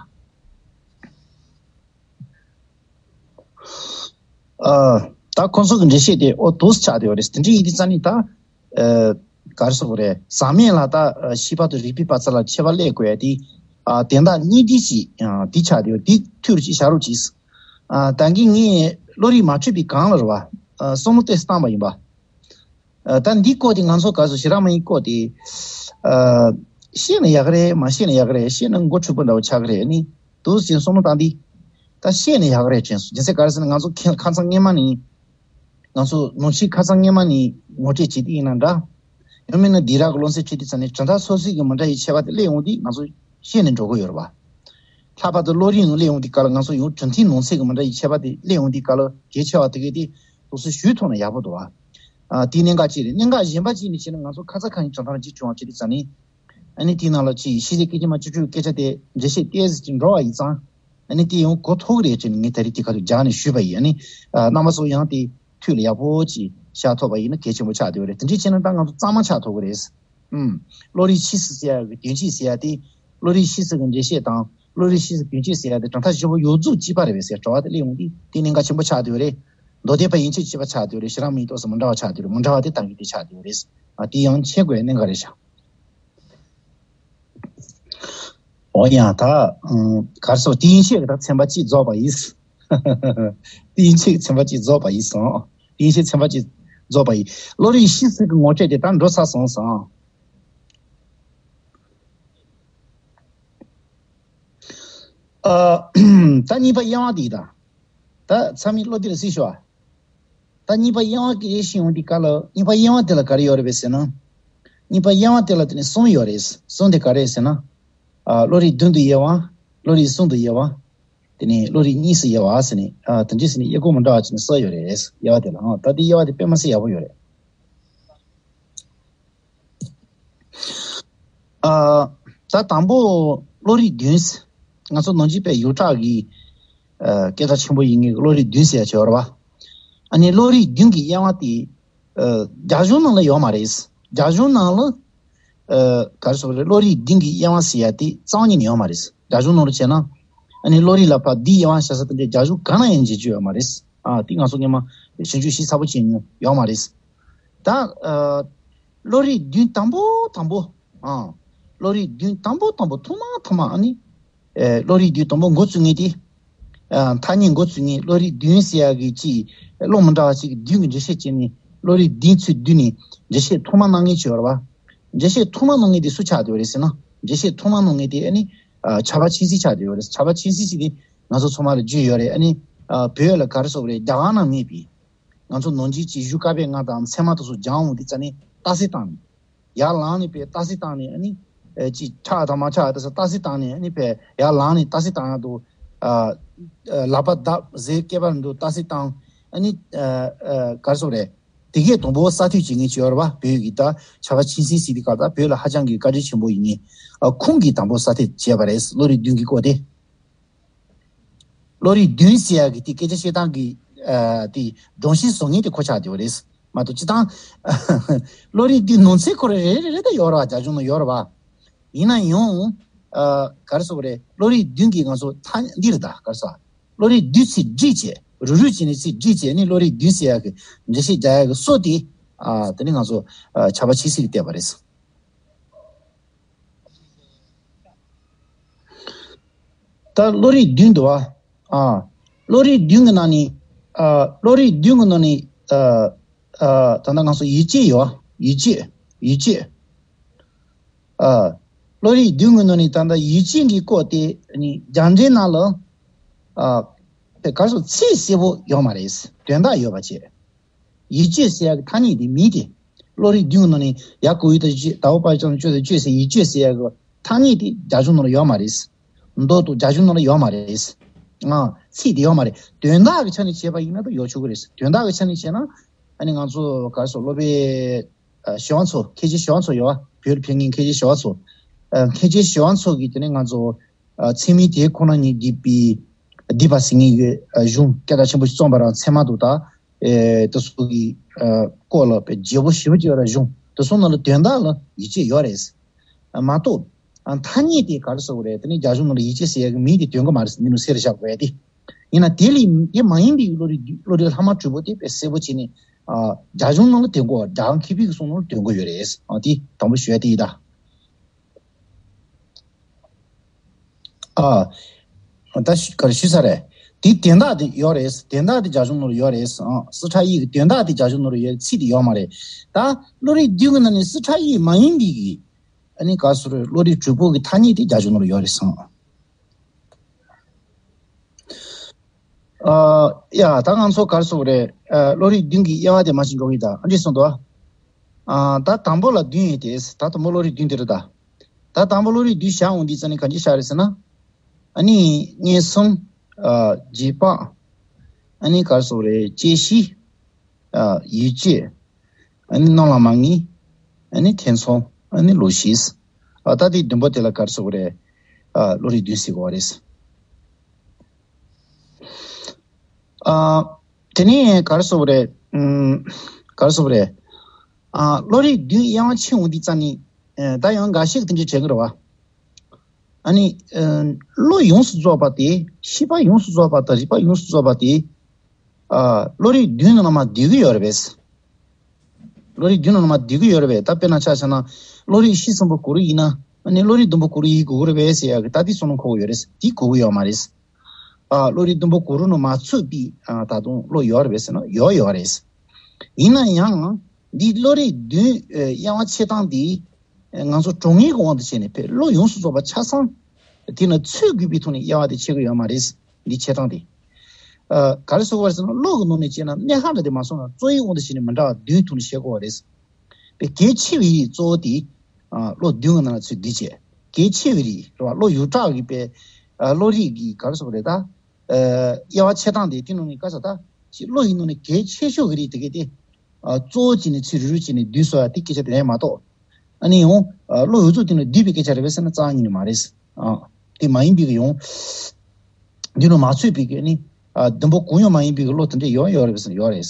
ཨ། ད་ཁོང་ཚོ་གི་འགྲེལ་བཤད་དེ་ཨོ་འདུག་སེ་ཆགས་བསྡད་ཡོད་རེད། དེ་འདྲ་ཡིན་དུས་ཙང་ནི་ད། ཨ། ག་རེ་ཟེར་དགོས་རེད། ཟག་མེད་ལ་ད། ཨ། ཤེས་པ་དང་རིག་པའི་བར་མཚམས་ལ་ཁྱད་པར་སླེབས་དགོས་ཡ་དེ། ཨ། དོན་དག་གཉིས་དེ་ཅིག། ཨ། དེ་ཆགས་བསྡད་ཡོད། དེ་ཐུགས་རྗེ་ཆེ་བཞག་རོགས་གྱིས། ཨ། ད་གིན་ངས་བློ་རིག་མ་འཕྲོད་པའི་སྒང་ལ་རེད་བ། ཨ། བསམ་བློ་ཏོག་ཙམ་བཏང་པ་ཡིན་པ། ཨ། ད་འདི་སྐོར་དེ་ང་ཚོ་ག་ཚོད་ཞེ་དྲག་མ་ཡིན་སྐོར་དེ། ཨ། བཤད་ན་ཡག་གི་རེད། མ་བཤད་ན་ཡག་གི་རེད། བཤད་ན་མགོ་འཁྲུག་པོ་འདྲ་བོ་ཆགས་ཀྱི་རེད། ཨ་ནི་འདུག་སེ་བསམ་བློ་བཏང་དུས། ད་བཤད་ན་ཡག་གི་རེད་དྲན་སོང་། རྒྱུ་མཚན་ག་རེ་ཟེར་ན། ང་ཚོ་ཁ་ཁ་སང་སྔས་མ་ནས་ང་ཚོ་ནོར་འཁྲུལ་ཁ་སང་སྔས་མ་ནས་ངོ་སྤྲོད་བྱེད་དུས་ཡིན་ན་འདྲ། ཡང་མིན་ན་དེ་རག་གི་ལོ་ཚད་ཁྲིད་དུས་ཙང་ནས་གྲུབ་མཐའ་སོ་སོའི་གི་མི་འདྲ་བའི་ཁྱད་པར་དེ་སླེབས་ཡོང་དུས་ང་ཚོ་ཤེས་ནས་འགྲོ་གི་ཡོད་རེད་བ། ལྷག་པར་དུ་བློ་རིག་ནང་སླེབས་ཡོང་དུས་སྐབས་ལ། ང་ཚོ་ཡང་གྲུབ་མཐའི་ནང་ཚན་གྱི་མི་འདྲ་བའི་ཁྱད་པར་དེ་སླེབས་ཡོང་དུས་སྐབས་ལ་གལ་ཆེ་བ་དེ་གས་དེ་སོ་སོས་ཞུས་ཐུབ་ན་ཡག་པོ་འདུག་བ། ཨ། དེ་གནད་འགག་ཅིག་རེད། གནད་འགག་གཞན་པ་ཅིག་ནི་བྱས་ན། ང་ཚོ་ཁ་ཚ་ཁ་ཉིན་གྲུབ་མཐའ་ཅིག་བྱུང་བ་བྱེད་དུས་ཙང་ནས། ཨ་ནི་དེའི་ནང་ལ་ཅིག་ཤེས་རིག་སྐད་ཅིག་མ་བཅུ་དྲུག་སྐད་ཆ་དེ་འགྲེལ་བཤད་ཏོག་ཙམ་ཅིག་འགྲོ་བ་ཡིན་ཙང་། ཨ་ནི་དེ་ཡང་གོ་ཐུབ་ཀྱི་རེད་ཅེས་ངས་ད་རེས་དེ་ཁ་ཐུག་རྒྱག་ནས་ཞུས་པ་ཡིན། ཨ་ནི། ཨ། རྣམ་པ་ཚོ་ཡང་དེ་ཐུགས་ལ་ཡག་པོ་ཅིག་བཞག་ཐུབ་པ་ཡིན་ན་གལ་ཆེན་པོ་ཆགས་བསྡད་ཡོད་རེད། དེ་འདྲ་བྱས་ན་ད་ང་ཚོ་གཙང་མ་ཆགས་ཐུབ་ཀྱི་རེད། ཨུམ། བློ་རིག་ཤེས་ཚུལ་ཟེར་ཡག་གི་དོན་སྤྱི་ཟེར་ཡག་དེ། བློ་རིག་ཤེས་ཚུལ་གྱི་འགྲེལ་བཤད་དང་བློ་རིག་ཤེས་ཚུལ་དོན་སྤྱི་ཟེར་ཡག་དེ་གྲུབ་མཐའ་བཞི་པོ་ཡོངས་རྫོགས་གཅིག་པ་རེད་པས་ཟེར་དྲི་བ་དེ་སླེབས་ཡོང་དུས། དེ་གནད་འགག་ཆེན་པོ་ཆགས་བསྡད་ཡོད་རེད། མདོ་སྡེ་པ་ཡན་ཆད་གཅིག་པ་ཆགས་བསྡད་ཡོད་རེད། ཕྱི་རང་མིན་ཏོག་ཙམ་མི་འདྲ་བ་ཆགས་བསྡད་ཡོད་རེད། མི་འདྲ་བ་དེ་ད་གིན་དེ་ཆགས་བསྡད་ཡོད་རེད། ཨ། དེ་ཡང་ཤེས་དགོས་གནད་འགག་རེད་ཤག། འོ་ཡ། ད། ཨང་། ག་རེ་ཟེར། དེ་ཡན་ཆད་ཀྱི་ད་ཚན་པ་གཅིག་རྫོགས་པ་ཡིན། དེ་ཡན་ཆད་ཀྱི་ཚན་པ་གཅིག་རྫོགས་པ་ཡིན་སོང་། དེ་ཡན་ཆད་ཚན་པ་གཅིག་རྫོགས་པ་ཡིན། བློ་རིག་ཤེས་ཚུལ་གྱི་ངོ་སྤྲོད་དེ་ད་འགྲོ་ཚར་སོང་སོང་། ཨ། ད་གཉིས་པ་དབྱེ་བ་དེ་ཡིན་ད། ད་ཚང་མས་བློ་དེ་ལ་གཟིགས་ཤོག་ཨ། ད་གཉིས་པ་དབྱེ་བ་གི་ཡེ་ཤེས་ཡོང་དུས་སྐབས་ལ། གཉིས་པ་དབྱེ་བ་དེ་ལ་ག་རེ་ཡོད་རེད་པས་ཟེར་ན། གཉིས་པ་དབྱེ་བ་དེ་ལ་དེ་ནི་གསུམ་ཡོད་རེད། གསུམ་དེ་ག་རེ་རེད་ཟེར་ན། ཨ། བློ་རིག་བདུན་དུ་དབྱེ་བ། བློ་རིག་གསུམ་དུ་དབྱེ་བ། དེ་ནས་བློ་རིག་གཉིས་སུ་དབྱེ་བ་ཟེར་ནས། ཨ། དེ་འདྲ་ཟེར་ནས་དབྱེ་སྒོ་མི་འདྲ་བ་བྱས་ནས་གསུམ་ཡོད་རེད། དབྱེ་བ་དེ་ལ། ཨ། ད་དེ་དབྱེ་བ་དེ་དཔེ་མི་སྲིད་ཡག་པོ་ཡོད་རེད། ཨ། ད་དང་པོ་བློ་རིག་བདུན། ང་ཚོ་ནང་ཆོས་པའི་ཡོངས་གྲགས་ཀྱི། ཨ། སྐད་གྲགས་ཆེན་པོ་ཡིན་མཁན་གྱི་བློ་རིག་བདུན་ཟེར་ཡ་ཅིག་ཡོད་རེད་བ། ཨ་ནི་བློ་རིག་བདུན་གྱི་དབྱེ་བ་དེ། ཨ། རྒྱ་གཞུང་ནང་ལ་ཡོད་མ་རེད། རྒྱ་གཞུང་ནང་ལ་ ཨ་ག་རེ་ཟེར་དགོས་རེད། བློ་རིག་བདུན་གྱི་དབྱེ་བ་ཟེར་ཡ་དེ་རྩ་བ་ཉིད་ནས་ཡོད་མ་རེད། རྒྱ་གཞུང་ནང་ལ་བྱས་ན་ཨ་ནི་བློ་རིག་ལ་ཕར་བདུན་དབྱེ་བ་བྱ་ས་དེ་འདྲའི་རྒྱ་གཞུང་གང་ན་ཡང་མཇལ་རྒྱུ་ཡོད་མ་རེད། ཨ་དེ་ང་ཚོ་སྔོན་མ་ཞིབ་འཇུག་ཞིབ་ཚགས་པོ་བྱས་མྱོང་ཡོད་མ་རེད། ད་ཨ་བློ་རིག་བདུན་དང་པོ་དང་པོ། ཨ་བློ་རིག་བདུན་དང་པོ་དང་པོ་ཐོག་མ་ཐོག་མ་ཨ་ནི་ཨེ་བློ་རིག་བདུན་དང་པོ་འགོ་བཙུགས་མཁན་དེ། ཨ་ཐ་སྙད་འགོ་བཙུགས་མཁན་བློ་རིག་བདུན་ཟེར་ཡག་གི་ཅིག་བློ་མི་འདྲ་བ་ཅིག་གི་བདུན་གྱི་འགྲེལ་བཤད་བྱས་ནས་བློ་རིག་བདུན་ཚུལ་བསྡུས་ནས་འགྲེལ་བཤད་ཐོག་མ་གནང་མཁན་ཅིག་ཡོད་རེད་བ། འགྲེལ་བཤད་ཐོག་མ་གནང་མཁན་དེ་སུ་ཆགས་བསྡད་ཡོད་རེད་ཟེར་ན། འགྲེལ་བཤད་ཐོག་མ་གནང་མཁན་དེ་ཨ་ནི་ཨ་ཕྱྭ་པ་ཆོས་སྲིད་ཆགས་བསྡད་ཡོད་རེད། ཕྱྭ་པ་ཆོས་སྲིད་ཟེར་དེ་ང་ཚོ་ཚང་མ་ལ་རྒྱུས་ཡོད་རེད། ཨ་ནི་ཨ་བོད་ལ་ག་རེ་ཟེར་དགོས་རེད། རྒྱ་གར་ནང་མེད་པའི་ང་ཚོ་ནང་ཆོས་ཀྱི་གཞུང་བཀའ་པོད་ལྔ་དང་ཚད་མ་དེ་ཚོ་སྦྱངས་འོང་དུས་ཙ་ནས་རྟགས་གསལ་བཏང་ནས། ཡར་ལངས་ནས་པའི་རྟགས་གསལ་བཏང་ནས་ཨ་ནི། ཨེ་ཅིག་ཆགས་དང་མ་ཆགས་དེ་ཚོ་རྟགས་གསལ་བཏང་ནས་ཨ་ནི་པའི་ཡར་ལངས་ནས་རྟགས་གསལ་བཏང་ཡག་འདུག་ཨ་ཨ་ལག་པ་བརྡབ་ཟས་སྐེད་པར་འདུག་རྟགས་གསལ་བཏང་། ཨ་ནི་ཨ་ཨ་ག་རེ་ཟེར་དགོས་རེད། དེ་གས་དང་པོ་གསར་གཏོད་བྱེད་མཁན་ཅིག་ཡོད་རེད་བ། བོད་ཀྱི་ད་ཕྱྭ་པ་ཆོས་སྲིད་ཟེར་དེ་ག་ད་བོད་ལ་ཧ་ཅང་གི་བཀའ་དྲིན་ཆེན་པོ་ཡིན་ངེས། ཨ་ཁོང་གིས་དང་པོ་གསར་གཏོད་བྱས་པ་རེད། བློ་རིག་བདུན་གྱི་སྐོར་དེ། བློ་རིག་བདུན་ཟེར་ཡག་གི་དེ་སྐད་ཆ་བཤད་སྟངས་ཀྱི་ཨ་དེ་སྒྲོམ་གཞི་བཟོ་མཁན་དེ་ཁོ་ཆགས་བསྡད་པ་རེད་མ་གཏོགས། སྤྱིར་བཏང་བློ་རིག་བདུན་ནང་ཚན་ཁོ་རང་རེ་རེ་རེ་ད་ཡོད་རེད་བ། རྒྱ་གཞུང་ནང་ཡོད་རེད་བ། ཡིན་ན་ཡང་ཨ་ག་རེ་ཟེར་དགོས་རེད། བློ་རིག་བདུན་གྱི་ང་ཚོ་ཐ་འདི་རེད་ད། ག་རེ་ཟེར། བློ་རིག་བདུན་ཚིག་བསྒྲིགས་བྱས། རུས་རུས་བྱས་ནས་ཚིག་བསྒྲིགས་བྱས་ནས་བློ་རིག་བདུན་ཟེར་ཡག་གི་འགྲེལ་བཤད་རྒྱག་ཡག་གི་སྲོལ་དེ་ཨ་དེ་ནི་ང་ཚོ་ཨ་ཕྱྭ་པ་ཆོས་སྲིད་ཀྱིས་བཏོད་པ་རེད། ད་བློ་རིག་བདུན་འདུག་བ། ཨ། བློ་རིག་བདུན་གྱི་ནང་ནས། ཨ། བློ་རིག་བདུན་གྱི་ནང་ནས། ཨ། ཨ། ད་ལྟ་ང་ཚོ་ཡིད་བྱེད་ཡོད། ཡིད་བྱེད། ཡིད་བྱེད། ཨ། བློ་རིག་བདུན་གྱི་ནང་ནས་ད་ལྟ་ཡིད་བྱེད་ཀྱི་སྐོར་དེ་ནི་རྒྱ་འགྲེལ་ནང་ལ། ཨ། ག་རེ་ཟེར། ཚིག་གསལ་པོ་ཡོད་མ་རེད། དོན་དག་ཡོད་པ་བྱས། ཡིད་དཔྱོད་ཟེར་ཡག་གི་ཐ་སྙད་དེ་མིང་དེ། བློ་རིག་བདུན་གྱི་ནང་ནས་ཡ་གུ་ཡུ་ད་ཡིད་དཔྱོད། ད་འོ་པ་ཅང་དཔྱོད་དང་དཔྱོད་ཟེར། ཡིད་དཔྱོད་ཟེར་ཡག་གི་ཐ་སྙད་དེ་རྒྱ་གཞུང་ནང་ལ་ཡོད་མ་རེད། མདོ་དང་རྒྱ་གཞུང་ནང་ལ་ཡོད་མ་རེད། ཨ། ཚིག་དེ་ཡོད་མ་རེད། དོན་དག་གི་ཆ་ནས་བྱས་པ་ཡིན་ན་ད་ཡོད་ཆོག་གི་རེད། དོན་དག་གི་ཆ་ནས་བྱས་ན། ཨ་ནི་ང་ཚོ་ག་རེ་ཟེར། སློབ་དཔོན་ཨ་ཞི་བ་འཚོ། མཁན་ཆེན་ཞི་བ་འཚོ་ཡོད་བ། བོད་ལ་ཕེབས་མཁན་མཁན་ཆེན་ཞི་བ་འཚོ། ཨ། མཁན་ཆེན་ཞི་བ་འཚོ་གིས་དེ་ནས་ང་ཚོ་ཨ་ཚིག་མིང་དེ་ཁོ་ན་ཉིད་བསྡུས་པའི། བསྡུས་པ་ཟེར་མཁན་གྱི་ཨ་གཞུང་སྐད་གྲགས་ཆེན་པོ་ཞིག་རྩོམ་པ་རང་ཚད་མ་དང་། ད་ཨེ་དེ་ཚོ་གི་ཨ་སྐོར་ལ་དཔེ་རྒྱས་པོ་ཞེ་པོ་ཅིག་ཡོད་ར། གཞུང་དེ་ཚོ་ནང་ལ་དོན་དག་ལ་ཡིད་དཔྱོད་ཡོད་རེད། ཨ་མ་གཏོགས་ཨ་ཐ་སྙད་དེ་ག་རེ་ཟེར་དགོས་རེད། དེ་ནི་རྒྱ་གཞུང་ནང་ལ་ཡིད་དཔྱོད་ཟེར་ཡག་གི་མིང་དེ་འདོན་གི་མ་རེད། འདི་ནི་གསལ་རུ་བཞག་དགོས་ཡ་དེ། ཡིན་ན་དེ་ལས་དེ་མ་ཡིན་པའི་བློ་རིག་བློ་རིག་ལྷག་མ་གྲུབ་པོ་དེ་དཔེ་གསལ་པོ་བྱས་ནས། ཨ་རྒྱ་གཞུང་ནང་ལ་འདོན་དགོས། རྒྱ་གར་མཁས་པའི་གི་གསུང་ནང་ལ་འདོན་དགོས་ཡོད་རེད། ཨ་དེ་དང་པོ་ཞུ་ཡ་དེ་ཡིན་ད། ཨ། ད་ཞུ་ག་རེ་ཞུ་ས་རེད། དེ་དོན་དག་དེ་ཡོད་རེད། དོན་དག་དེ་རྒྱ་གཞུང་ནང་ལ་ཡོད་རེད། ཨ། སི་ཁྲ་ཡིག་གི་དོན་དག་དེ་རྒྱ་གཞུང་ནང་ལ་ཡོད། ཚིག་དེ་ཡོད་མ་རེད། ད་བློ་རིག་བདུན་གྱི་ནང་ནས་སི་ཁྲ་ཡིག་མ་ཡིན་པའི་གི་ཨ་ནི་ག་རེ་ཟེར། བློ་རིག་གྲུབ་པོ་གི་ཐ་སྙད་དེ་རྒྱ་གཞུང་ནང་ལ་ཡོད་རེད་གསུངས། ཨ། ཡ། ད་ང་ཚོ་ག་རེ་ཟེར་དགོས་རེད། ཨ། བློ་རིག་བདུན་གྱི་དབྱེ་བ་དེ་མར་ཞིག་འགྲོ་གི་ཡིན་ད། ཨ་འདྲས་གསུངས་འདུག་ཨ། ད་དང་པོ་ལ་བདུན་ཡོད་དེ། ད་དང་པོ་བློ་རིག་བདུན་དེ་རེད་ད། ད་དང་པོ་བློ་རིག་བདུན་བཞག་འོང་དུས་ཙ་ནས་ག་འདྲས་བཞག་རེད་ཟེར་ན། ཨ་ནི་མངོན་སུམ། ཨ། རྗེས་དཔག་ཨ་ནི་ག་རེ་ཟེར་དགོས་རེད། བཅད་ཤེས། ཨ། ཡིད་དཔྱོད། ཨ་ནི་རྣམ་ལ་མ་ངེས། ཨ་ནི་ཐེ་ཚོམ། ཨ་ནི་ལོག་ཤེས། ཨ། ད་དེ་བདུན་པོ་དེ་ལ་ག་རེ་ཟེར་དགོས་རེད། ཨ། བློ་རིག་བདུན་ཟེར་དགོས་པ་རེད། ཨ། དེ་ནས་ག་རེ་ཟེར་དགོས་རེད། ཨུམ། ག་རེ་ཟེར་དགོས་རེད། ཨ། བློ་རིག་བདུན་དབྱེ་བ་ཕྱེ་འོང་དུས་ཙ་ནས། ཨ། ད་ཡང་འགའ་ཤས་ཀྱིས་དེ་འདྲ་དྲན་གྱི་རེད་བ། ཨ་ནི། ཨ། བློ་ཡོངས་སུ་རྫོགས་པ་དེ། ཤེས་པ་ཡོངས་སུ་རྫོགས་པ་དང་རིག་པ་ཡོངས་སུ་རྫོགས་པ་དེ། ཨ། བློ་རིག་བདུན་ནང་ལ་མར་བསྡུ་གི་ཡོད་རེད་པས། བློ་རིག་བདུན་ནང་ལ་མར་བསྡུ་གི་ཡོད་རེད་པས། ད་དཔེར་ན་ཆ་བཞག་ན། བློ་རིག་སྤྱི་གསུམ་པོ་གུ་རུ་ཡིན་ན། ཨ་ནི་བློ་རིག་བདུན་པོ་གུ་རུ་ཡིན་དགོས་ཀྱི་རེད་པས་ཟེར་ཡག་གི་ད་དེ་བསམ་བློ་འཁོར་གྱི་ཡོད་རེད། དེ་དགོས་ཀྱི་ཡོད་མ་རེད། ཨ། བློ་རིག་བདུན་པོ་གུ་རུ་ནང་མ་ཚུད་པའི། ཨ། ད་དུང་བློ་ཡོད་རེད་པས་ཟེར་ན་ཡོད་ཡོད་རེད། ཡིན་ན་ཡང་། འདི་བློ་རིག་བདུན། ཨ། དབྱེ་བ་ཕྱེ་སྟངས་འདི། ཨ། ང་ཚོ་གྲངས་ངེས་ཀྱི་དབང་དུ་བྱས་ནས་ཕེ་བློ་ཡོངས་སུ་རྫོགས་པ་ཆ་ཚང་དེ་ལ་ཚུད་དགོས་པའི་ཐོག་ནས་དབྱེ་བ་དེ་ཕྱེ་གི་ཡོད་མ་རེད། འདི་ཕྱེ་སྟངས་དེ། ཨ། ག་རེ་ཟེར་དགོས་རེད་ཟེར་ན། བློ་གི་ནང་ནས་བྱས་ན་གནས་སྟངས་འདྲ་དེ་མ་སོང་ན། རྩོད་ཡིག་དབང་དུ་བྱས་ནས་མི་འདྲ་བ་བདུན་ཐོག་ནས་བཤད་དགོས་པ་རེད། པའི་གལ་ཆེ་བའི་གཙོ་བོ་དེ། ཨ། བློ་བདུན་གྱི་ནང་ལ་ཚུད་འདི་བྱས། གལ་ཆེ་བའི་རིགས་རེད་བ། བློ་ཡུལ་གྲགས་ཀྱི་པའི། ཨ། བློ་རིག་གི་ག་རེ་ཟེར་དགོས་རེད་ད། ཨ། དབྱེ་བ་ཕྱེ་སྟངས་དེ། དེ་ནང་ནས་ག་རེ་ཟེར་ད། ཅིག་བློ་ཡི་ནང་ནས་གལ་ཆེ་ཤོས་ཀྱི་རིགས་དེ་གས་དེ། ཨ། གཙོ་བོ་བྱས་ནས་ཚུར་རུས་རུས་བྱས་ནས་བསྡུས་སོང་ཡ་དེ་སྐད་ཆ་དེ་རེད་མ་གཏོགས། ཨ་ནི་ཡང་། ཨ། བློ་ཡོངས་རྫོགས་དེ་ནས་བསྡུས་པའི་སྐད་ཆ་རེད་པས་ཟེར་ན་རྩ་བ་ཉིད་ནས་མ་རེད། ཨ། དེ་མ་ཡིན་པའི་གི་ཡང་། འདི་ནང་མ་ཚུད་པའི་གི་ནི། ཨ། བདུན་པོ་གང་ཡང་མ་ཡིན་པའི་གི་བློ་དེ་འདྲ་ཡོད་ཡོད་རེད་པས་ཟེར་ན་ཡོད་རེད།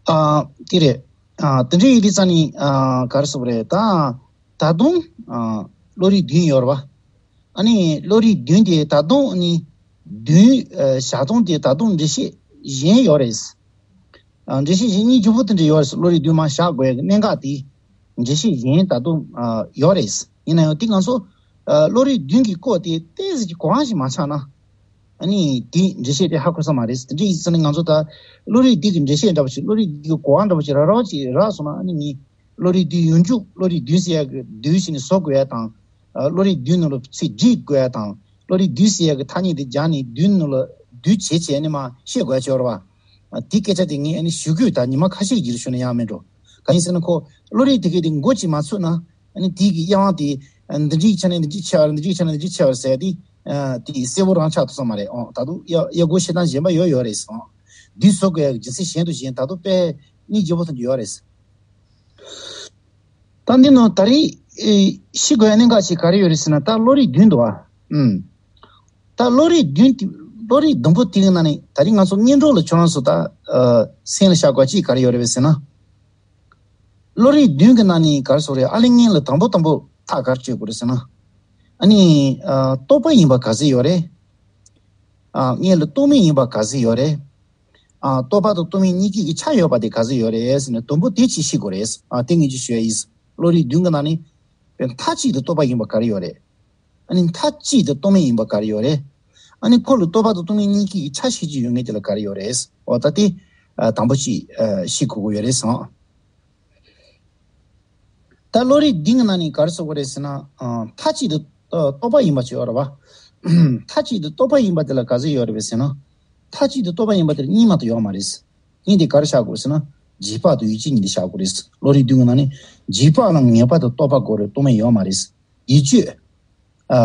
ཨ། དེ་རེད། ཨ་དེ་འདྲ་ཡིན་དུས་ཙང་ནི་ཨ་ག་རེ་ཟེར་དགོས་རེད། ད་ད་དུང་ཨ་བློ་རིག་བདུན་ཡོད་རེད་བ། ཨ་ནི་བློ་རིག་བདུན་དེ་ད་དུང་ནི་བདུན་ཨ་བཞག་སྟངས་དེ་ད་དུང་འགྲེལ་བཤད་གཞན་ཡོད་རེད། ཨ་འགྲེལ་བཤད་གཞན་གཉིས་ལྗིད་པོ་དེ་འདྲ་ཡོད་རེད། བློ་རིག་བདུན་མ་བཞག་དགོས་ཡག་གི་གནད་འགག་དེ་འགྲེལ་བཤད་གཞན་ད་དུང་ཨ་ཡོད་རེད། ཡིན་ན་ཡང་དེ་ང་ཚོ་ཨ་བློ་རིག་བདུན་གྱི་སྐོར་དེ་ཏོག་ཙམ་གྱི་གོ་བ་ཞིག་མ་ཆགས་ན། ཨ་ནི་དེ་འགྲེལ་བཤད་དེ་ཧ་གོ་ས་མ་རེད། དེ་འདྲ་ཡིན་ཙང་ནི་ང་ཚོ་ད་བློ་རིག་འདི་གི་འགྲེལ་བཤད་འདྲ་པོ་ཞིག་བློ་རིག་འདི་གི་གོ་བ་འདྲ་པོ་ཞིག་རག་རག་ཅིག་རག་སོང་ན། ཨ་ནི་ངས་བློ་རིག་འདི་ཡོངས་རྫོགས་བློ་རིག་བདུན་ཟེར་ཡག་གི་བསྡུས་ཤིག་ནས་བཟོ་དགོས་ཡ་དང་། ཨ་བློ་རིག་བདུན་ནང་ལ་ཚིག་སྒྲིག་དགོས་ཡ་དང་། བློ་རིག་བདུན་ཟེར་ཡག་གི་ཐ་སྙད་དེ་སྦྱར་ནས་བདུན་ནང་ལ་བསྡུས་བྱས་ནས་མར་བཤད་དགོས་ཡ་ཅིག་ཡོད་རེད་བ། ཨ་དེ་སྐད་ཆ་དེ་ངས་ཨ་ནི་ཞུ་རྒྱུ་ད་ཉི་མ་ཁ་ཤས་རྗེས་ལ་ཞུ་ན་ཡག་མེད་འགྲོ། གང་ཡིན་ཟེར་ན་ཁོ་བློ་རིག་དེ་གའི་དེ་མགོ་ཅིག་མ་ཚོས་ན། ཨ་ནི་དེ་གི་དབྱེ་བ་དེ་ཨ་འདི་འདྲའི་ཆ་ནས་འདི་འདྲའི་ཆེ་བ་རེད། འདི་འདྲའི་ཆ་ནས་འདི་འདྲའི་ཆེ་བ་རེད་ཟེར་ཏེ། ཨ་དེ་གསལ་པོ་རང་ཆགས་ཐུབ་ས་མ་རེད། ཨོ་ད་དུང་དབྱེ་དབྱེ་སྒོ་བཤད་སྟངས་གཞན་པ་ཡོད་ཡོད་རེད། ཨོ་འདི་བཟོ་དགོས་ཡག་རྒྱུ་མཚན་གཞན་དུ་གཞན་ད་དུང་དཔེ་གཉིས་བརྗེ་པོ་ཐོན་གྱི་ཡོད་རེད། ད་འདི་ནང་ད་རེས་ཨེ་ཤེས་དགོས་ཡ་གནད་འགག་ཅིག་ག་རེ་ཡོད་རེད་ཟེར་ན། ད་བློ་རིག་བདུན་འདུག་ཨ། ཨུམ། ད་བློ་རིག་བདུན་དེ་བློ་རིག་བདུན་པོ་དེ་གི་ནང་ནས་ད་རེས་ང་ཚོ་སྔོན་འགྲོ་ལ་ཁྱོད་རང་ཚོ་ད་ཨ་སེམས་ལ་བཞག་དགོས་ཅིག་ག་རེ་ཡོད་རེད་ཟེར་ན། བློ་རིག་བདུན་གི་ནང་ནས་ག་རེ་ཟེར་དགོས་རེད། ཨ་ལས་སྔོན་ལ་དང་པོ་དང་པོ་ཐག་ག་རེ་གཅོད་དགོས་རེད་ཟེར་ན། ཨ་ནི་ཨ་རྟོག་པ་ཡིན་པ་ག་ཚོད་ཡོད་རེད། ཨ་སྔོན་ལ་རྟོག་མེད་ཡིན་པ་ག་ཚོད་ཡོད་རེད། ཨ་རྟོག་པ་དང་རྟོག་མེད་གཉིས་ཀྱི་གི་ཆ་ཡོད་པ་དེ་ག་ཚོད་ཡོད་རེད་ཟེར་ན། དང་པོ་དེ་ཅིག་ཤེས་དགོས་རེད། ཨ་དེ་ངས་ཅིག་ཞུ་ཡ་ཡིན། བློ་རིག་བདུན་གི་ནང་ནས་མཐའ་གཅིག་ཏུ་རྟོག་པ་ཡིན་པ་ག་རེ་ཡོད་རེད། ཨ་ནི་མཐའ་གཅིག་ཏུ་རྟོག་མེད་ཡིན་པ་ག་རེ་ཡོད་རེད། ཨ་ནི་ཁོ་ལ་རྟོག་པ་དང་རྟོག་མེད་གཉིས་ཀྱི་ཆ་ཤས་ཅིག་ཡོད་མཁན་དེ་ལ་ག་རེ་ཡོད་རེད། འོ་ད་དེ་ཨ་དང་པོ་ཅིག་ཨ་ཤེས་དགོས་ཀྱི་ཡོད་རེད་ཟེར། ད་བློ་རིག་འདི་གི་ནང་ནས་ག་རེ་ཟེར་དགོས་རེད་ཟེར་ན། ཨ་མཐའ་གཅིག་ཏུ་ཨ་རྟོག་པ་ཡིན་པ་ཅིག་ཡོད་རེད་བ། མཐའ་གཅིག་ཏུ་རྟོག་པ་ཡིན་པ་དེ་ལ་ག་ཚོད་ཡོད་རེད་ཟེར་ན། མཐའ་གཅིག་ཏུ་རྟོག་པ་ཡིན་པ་དེ་ལ་གཉིས་མ་གཏོགས་ཡོད་མ་རེད། གཉིས་དེ་ག་རེ་བཞག་དགོས་ཟེར་ན། རྗེས་དཔག་དང་ཡུལ་གཅོད་གཉིས་དེ་བཞག་དགོས་རེད། བློ་རིག་བདུན་གི་ནང་ནས་རྗེས་དཔག་ལ་ངེས་པར་དུ་རྟོག་པ་དགོས་རེད། རྟོག་མེད་ཡོད་མ་རེད། ཡིད་དཔྱོད། ཨ་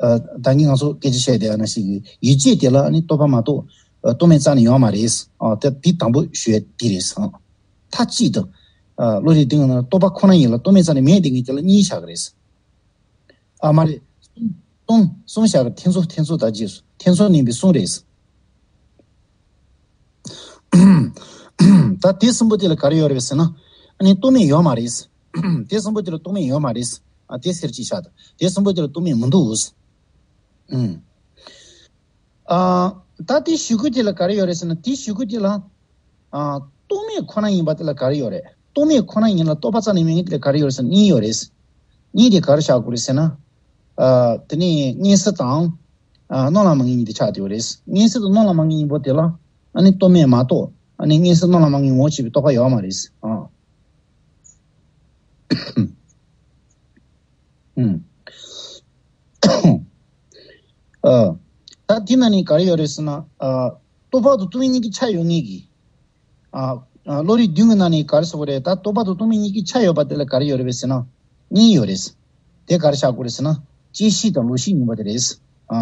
ཨ་ད་གིན་ང་ཚོ་སྐད་ཆ་བཤད་བསྡད་ཡ་ནང་བཞིན་གྱི་ཡིད་དཔྱོད་དེ་ལ་ནི་རྟོག་པ་མ་གཏོགས་ཨ་རྟོག་མེད་རྩ་ནས་ཡོད་མ་རེད། ཨ་དེ་དེ་དང་པོ་ཞུ་ཡ་དེ་རེད། ཨ་མཐའ་གཅིག་ཏུ་ཨ་བློ་རིག་བདུན་གི་ནང་རྟོག་པ་ཁོ་ན་ཡིན་ལ་རྟོག་མེད་རྩ་ནས་མེད་དེ་ངེས་དེ་ལ་གཉིས་བཞག་གི་རེད། ཨ་མ་རེད། གསུམ་གསུམ་བཞག་གི། ཐེ་ཚོམ་ཐེ་ཚོམ་དང་རྗེས་སུ་ཐེ་ཚོམ་གནས་པའི་གསུམ་རེད། ད་དེ་གསུམ་པོ་དེ་ལ་ག་རེ་ཡོད་རེད་ཟེར་ན། ཨ་ནི་རྟོག་མེད་ཡོད་མ་རེད། དེ་གསུམ་པོ་དེ་ལ་རྟོག་མེད་ཡོད་མ་རེད། ཨ་དེ་ཟེར་ཅིག་བཞག་ད་དེ་གསུམ་པོ་དེ་ལ་རྟོག་མེད་མི་འདུག་ཨུམ། ཨ་ད་དེ་ཞུ་སྐུལ་དེ་ལ་ག་རེ་ཡོད་རེད་ཟེར་ན། དེ་ཞུ་སྐུལ་དེ་ལ་ཨ་རྟོག་མེད་ཁོ་ན་ཡིན་པ་དེ་ལ་ག་རེ་ཡོད་རེད། རྟོག་མེད་ཁོ་ན་ཡིན་ལ་རྟོག་པ་རྩ་ནས་མེད་མཁན་དེ་ལ་ག་རེ་ཡོད་རེད་ཟེར་ན། གཉིས་ཡོད་རེད། གཉིས་དེ་ག་རེ་བཞག་དགོས་རེད་ཟེར་ན། ཨ་དེ་ནས་མངོན་གསལ་དང་ཨ་རྣམ་ལ་མ་ངེས་གཉིས་དེ་ཆགས་བསྡད་ཡོད་རེད། མངོན་གསལ་དང་རྣམ་ལ་མ་ངེས་གཉིས་པོ་དེ་ལ་ཨ་ནི་རྟོག་མེད་མ་གཏོགས་ཨ་ནི་མངོན་གསལ་རྣམ་ལ་མ་ངེས་ངོ་བྱེད་པའི་རྟོག་པ་ཡོད་མ་རེད། ཨ་ཨུམ། ཨ་ད་དེ་ནང་ནས་ག་རེ་ཡོད་རེད་ཟེར་ན། ཨ་རྟོག་པ་དང་རྟོག་མེད་གཉིས་ཀྱི་ཆ་ཡོད་མཁན་གྱི། ཨ་ཨ་བློ་རིག་བདུན་གྱི་ནང་ནས་ག་རེ་ཟེར་དགོས་རེད། ད་རྟོག་པ་དང་རྟོག་མེད་གཉིས་ཀྱི་ཆ་ཡོད་པ་དེ་ལ་ག་རེ་ཡོད་རེད་ཟེར་ན། གཉིས་ཡོད་རེད། དེ་ག་རེ་བཞག་དགོས་རེད་ཟེར་ན། བཅད་ཤེས་དང་ལོག་ཤེས་གཉིས་པོ་དེ་རེད། ཨ་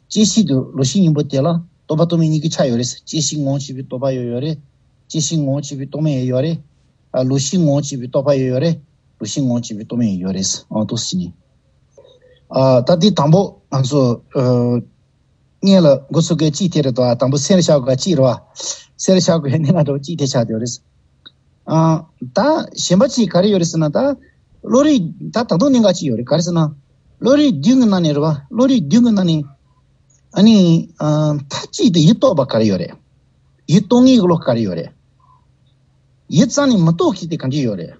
བཅད་ཤེས་དང་ལོག་ཤེས་གཉིས་པོ་དེ་ལ་རྟོག་པ་རྟོག་མེད་གཉིས་ཀྱི་ཆ་ཡོད་རེད། བཅད་ཤེས་ངོ་བྱེད་པའི་རྟོག་པ་ཡོད་ཡོད་རེད། བཅད་ཤེས་ངོ་བྱེད་པའི་རྟོག་མེད་ཡོད་ཡོད་རེད། ཨ་ལོག་ཤེས་ངོ་བྱེད་པའི་རྟོག་པ་ཡོད་ཡོད་རེད། ལོག་ཤེས་ངོ་བྱེད་པའི་རྟོག་མེད་ཡོད་རེད། ཨ་འདུག་སེ་ནི། ཨ་ད་འདི་དང་པོ་ང་ཚོ་ཨ་སྔོན་ལ་འགོ་ཚུགས་མཁན་གཅིག་དེ་རེད་དོ། ཨ་དང་པོ་སེམས་ལ་བཞག་དགོས་གཅིག་རེད་བ། སེམས་ལ་བཞག་དགོས་ཡ་གནད་འགག་འདྲ་བོ་གཅིག་དེ་ཆགས་བསྡད་ཡོད་རེད། ཨ་ད་གཞན་པ་གཅིག་ག་རེ་ཡོད་རེད་ཟེར་ན། ད་བློ་རིག་ད་ད་དུང་གནད་འགག་གཅིག་ཡོད་རེད། ག་རེ་ཟེར་ན། བློ་རིག་བདུན་གྱི་ནང་ནས་རེད་བ། བློ་རིག་བདུན་གྱི་ནང་ནས་ཨ་ནི་ཨ་མཐའ་གཅིག་ཏུ་ཡིད་རྟོག་པ་ག་རེ་ཡོད་རེད། ཡིད་རྟོག་མཁན་གྱི་བློ་ག་རེ་ཡོད་རེད། ཡིད་རྩ་ནས་མི་རྟོག་མཁན་དེ་གང་ཅི་ཡོད་རེད།